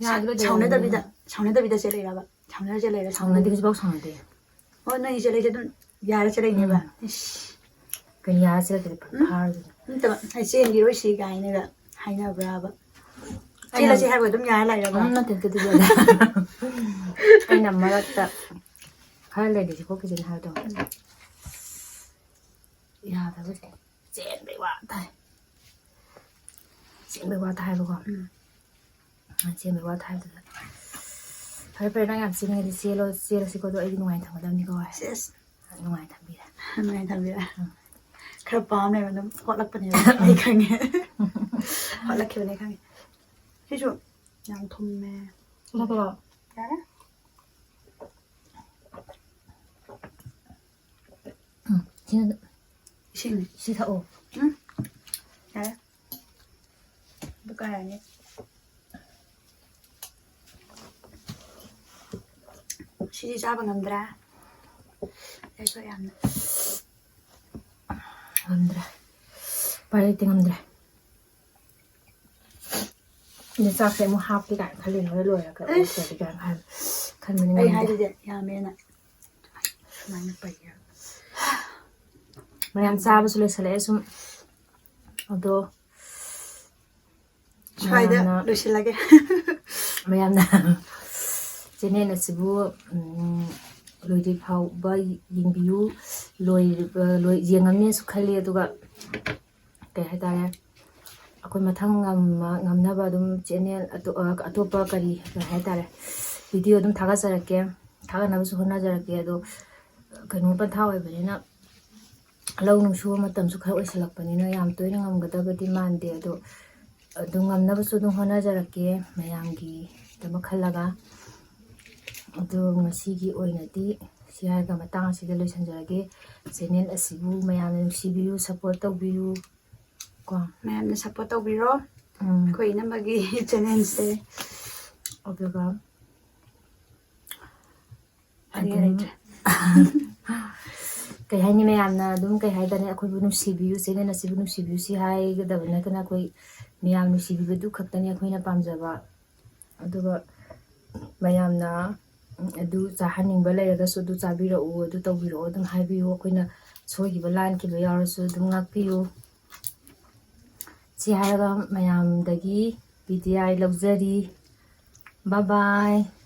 ꯌꯥꯗ꯭ꯔꯦ, ꯁꯥꯎꯅꯗꯕꯤꯗ ꯁꯥꯎꯅꯗꯕꯤꯗ ꯆꯦꯜꯂꯛꯏꯔꯕ? ꯁꯥꯎꯅꯔ ꯆꯦꯜꯂꯛꯏꯔ? ꯁꯥꯎꯅꯗꯦ, ꯍꯧꯖꯤꯛꯐꯥꯎ ꯁꯥꯎꯅꯗꯦ꯫ ꯑꯣ, ꯅꯣꯏ ꯆꯦꯜꯂꯛꯏꯁꯦ ꯑꯗꯨꯝ ꯌꯥꯔ ꯆꯦꯜꯂꯛꯏꯅꯦꯕ? ꯎꯝ꯫ ꯏꯁ꯫ ꯀꯩꯅꯣ ꯌꯥꯔ ꯆꯦꯜꯂꯛꯇꯗꯤ ꯎꯝ? ꯐꯥꯔꯗꯨꯅ꯫ ꯅꯠꯇꯕ, ꯑꯩ ꯆꯦꯟꯈꯤꯔꯣꯏ ꯁꯤ ꯀꯥꯏꯅꯒ ꯍꯥꯏꯅꯕ꯭ꯔꯥꯕ? ꯑꯩꯅ ꯆꯦꯜꯂꯁꯤ ꯍꯥꯏꯕ ꯑꯗꯨꯝ ꯌꯥꯔ ꯂꯥꯛꯏꯔꯕ? ꯎꯝ, ꯅꯠꯇꯦ, ꯅꯠꯇꯦ, ꯑꯗꯨꯗꯤ ꯑꯩꯅ ꯃꯔꯛꯇ ꯈꯔ ꯂꯩꯈꯤꯁꯤ ꯈꯣꯠꯈꯤꯁꯤꯅ ꯍꯥꯏꯕꯗꯣ꯫ ꯌꯥꯗꯕꯁꯦ ꯆꯦꯟꯕꯩ ꯋꯥ ꯇꯥꯏ꯫ ꯆꯦꯟꯕꯩ ꯋꯥ ꯇꯥꯏ ꯍꯥꯏꯕꯀꯣ꯫ ꯎꯝ꯫ ꯆꯦꯟꯕꯩ ꯋꯥ ꯇꯥꯏ ꯍꯥꯏꯕꯗꯨꯗ, "ꯐꯔꯦ, ꯐꯔꯦ, ꯅꯪ ꯌꯥꯝ ꯆꯦꯟꯅꯤꯡꯉꯗꯤ ꯆꯦꯜꯂꯣ, ꯆꯦꯜꯂꯁꯤꯀꯣ, ꯑꯗꯣ ꯑꯩꯗꯤ ꯅꯨꯡꯉꯥꯏꯅ ꯊꯝꯒꯗꯕꯅꯤꯀꯣ" ꯍꯥꯏ꯫ ꯁꯦꯁ꯫ ꯅꯨꯡꯉꯥꯏꯅ ꯊꯝꯕꯤꯔꯦ꯫ ꯅꯨꯡꯉꯥꯏꯅ ꯊꯝꯕꯤꯔꯦ꯫ ꯎꯝ꯫ ꯈꯔ ꯄꯥꯝꯃꯦꯕ ꯑꯗꯨꯝ ꯍꯣꯠꯂꯛꯄꯅꯦꯕ꯫ ꯑꯩ ꯈꯪꯉꯦ꯫ ꯍꯣꯠꯂꯛꯈꯤꯕꯅꯦ ꯈꯪꯉꯦ꯫ ꯁꯤꯁꯨ ꯌꯥꯝ ꯊꯨꯝꯃꯦ꯫ ꯌꯥꯔꯦ? ꯎꯝ, ꯁꯤꯅ ꯏꯁꯤꯡ꯫ ꯁꯤ ꯊꯛꯑꯣ꯫ ꯎꯝ? ꯌꯥꯔꯦ꯫ ꯑꯗꯨ ꯀꯥꯔꯅꯤ꯫ ꯁꯤꯗꯤ ꯆꯥꯕ ꯉꯝꯗ꯭ꯔꯦ꯫ ꯑꯩꯁꯨ ꯌꯥꯝꯅ꯫ ꯉꯝꯗ꯭ꯔꯦ꯫ ꯎꯄꯥꯏ ꯂꯩꯇꯦ, ꯉꯝꯗ꯭ꯔꯦ꯫ ꯑꯗ ꯆꯥꯛꯁꯦ ꯑꯃꯨꯛ ꯍꯥꯞꯀꯦ ꯀꯥꯏꯅ ꯈꯜꯂꯤꯅꯦ, ꯍꯣꯔꯦꯟ ꯂꯣꯏꯔꯒ ꯑꯩꯁ꯫ ꯑꯣꯠꯇ꯭ꯔꯗꯤ ꯀꯥꯏꯅ ꯈꯟ-, ꯈꯟꯕꯅꯤ, ꯑꯩ ꯉꯝꯗꯦ꯫ ꯍꯥꯏꯗꯨꯗꯤ ꯌꯥꯝꯃꯦꯅ꯫ ꯁꯨꯃꯥꯏꯅ ꯄꯩꯌꯦ꯫ ꯃꯌꯥꯝ ꯆꯥꯕꯁꯨ ꯂꯣꯏꯁꯤꯜꯂꯛꯑꯦ ꯁꯨꯝ꯫ ꯑꯗꯣ ꯁ꯭ꯋꯥꯏꯗ ꯃꯌꯥꯝꯅ ꯂꯣꯏꯁꯤꯜꯂꯒꯦ꯫ ꯃꯌꯥꯝꯅ channel ꯑꯁꯤꯕꯨ, ꯎꯝ, ꯂꯣꯏꯗ꯭ꯔꯤ ꯐꯥꯎꯕ ꯌꯦꯡꯕꯤꯌꯨ꯫ ꯂꯣꯏ-, ꯂꯣꯏ-, ꯌꯦꯡꯉꯝꯅꯦꯁꯨ ꯈꯜꯂꯤ꯫ ꯑꯗꯨꯒ ꯀꯩ ꯍꯥꯏꯇꯥꯔꯦ, ꯑꯩꯈꯣꯏ ꯃꯊꯪ ꯉꯝꯃ-, ꯉꯝꯅꯕ ꯑꯗꯨꯝ ꯆꯦꯅꯦꯜ ꯑꯇꯣ-, ꯑ, ꯑꯇꯣꯞꯄ ꯀꯔꯤ, ꯀꯩ ꯍꯥꯏꯇꯥꯔꯦ, ꯚꯤꯗꯤꯑꯣ ꯑꯗꯨꯝ ꯊꯥꯒꯠꯆꯔꯛꯀꯦ, ꯊꯥꯒꯠꯅꯕꯁꯨ ꯍꯣꯠꯅꯖꯔꯛꯀꯦ꯫ ꯑꯗꯣ ꯀꯩꯅꯣ ꯄꯟꯊꯥ ꯑꯣꯏꯕꯅꯤꯅ, ꯂꯧ ꯅꯨꯡ ꯁꯨꯕ ꯃꯇꯝꯁꯨ ꯈꯔ ꯑꯣꯏꯁꯜꯂꯛꯄꯅꯤꯅ ꯌꯥꯝ ꯇꯣꯏꯅ ꯉꯝꯒꯗꯕꯗꯤ ꯃꯥꯟꯗꯦ꯫ ꯑꯗꯣ ꯑꯗꯨꯝ ꯉꯝꯅꯕꯁꯨ ꯑꯗꯨꯝ ꯍꯣꯠꯅꯖꯔꯛꯀꯦ ꯃꯌꯥꯝꯒꯤꯗꯃꯛ ꯈꯜꯂꯒ꯫ ꯑꯗꯣ ꯉꯁꯤꯒꯤ ꯑꯣꯏꯅꯗꯤ ꯁꯤ ꯍꯥꯏꯔꯒ ꯃꯇꯥꯡ ꯑꯁꯤꯗ ꯂꯣꯏꯁꯤꯟꯖꯔꯒꯦ꯫ ꯆꯦꯅꯦꯜ ꯑꯁꯤꯕꯨ ꯃꯌꯥꯝꯅ ꯅꯨꯡꯁꯤꯕꯤꯌꯨ, ꯁꯞꯄꯣꯔꯠ ꯇꯧꯕꯤꯌꯨ ꯀꯣ꯫ ꯃꯌꯥꯝꯅ ꯁꯞꯄꯣꯔꯠ ꯇꯧꯕꯤꯔꯣ꯫ ꯎꯝ꯫ ꯑꯩꯈꯣꯏ ꯏꯅꯝꯃꯒꯤ ꯆꯦꯅꯦꯜꯁꯦ꯫ ꯑꯗꯨꯒ ꯍꯥꯏꯅꯤꯡꯉꯥꯏ ꯑꯗꯨꯝ ꯂꯩꯇ꯭ꯔꯦ꯫ ꯀꯩ ꯍꯥꯏꯅꯤ, ꯃꯌꯥꯝꯅ ꯑꯗꯨꯝ, ꯀꯩ ꯍꯥꯏꯇꯥꯔꯦ, ꯑꯩꯈꯣꯏꯕꯨ ꯅꯨꯡꯁꯤꯕꯤꯌꯨ, ꯆꯦꯅꯦꯜ ꯑꯁꯤꯕꯨ ꯅꯨꯡꯁꯤꯕꯤꯌꯨ, ꯁꯤ ꯍꯥꯏꯒꯗꯕ ꯅꯠꯇꯅ ꯑꯩꯈꯣꯏ ꯃꯌꯥꯝ ꯅꯨꯡꯁꯤꯕꯤꯕꯗꯨ ꯈꯛꯇꯅꯤ ꯑꯩꯈꯣꯏꯅ ꯄꯥꯝꯖꯕ꯫ ꯑꯗꯨꯒ ꯃꯌꯥꯝꯅ ꯑꯗꯨ ꯆꯥꯍꯟꯅꯤꯡꯕ ꯂꯩꯔꯒꯁꯨ ꯑꯗꯨ ꯆꯥꯕꯤꯔꯛꯎ, ꯑꯗꯨ ꯇꯧꯕꯤꯔꯛꯑꯣ ꯑꯗꯨꯝ ꯍꯥꯏꯕꯤꯌꯨ꯫ ꯑꯩꯈꯣꯏꯅ ꯁꯣꯏꯈꯤꯕ ꯂꯥꯟꯈꯤꯕ ꯌꯥꯎꯔꯁꯨ ꯑꯗꯨꯝ ꯉꯥꯛꯄꯤꯌꯨ꯫ ꯁꯤ ꯍꯥꯏꯔꯒ ꯃꯌꯥꯝꯗꯒꯤ ꯕꯤꯗꯥꯏ ꯂꯧꯖꯔꯤ꯫ Bye bye꯫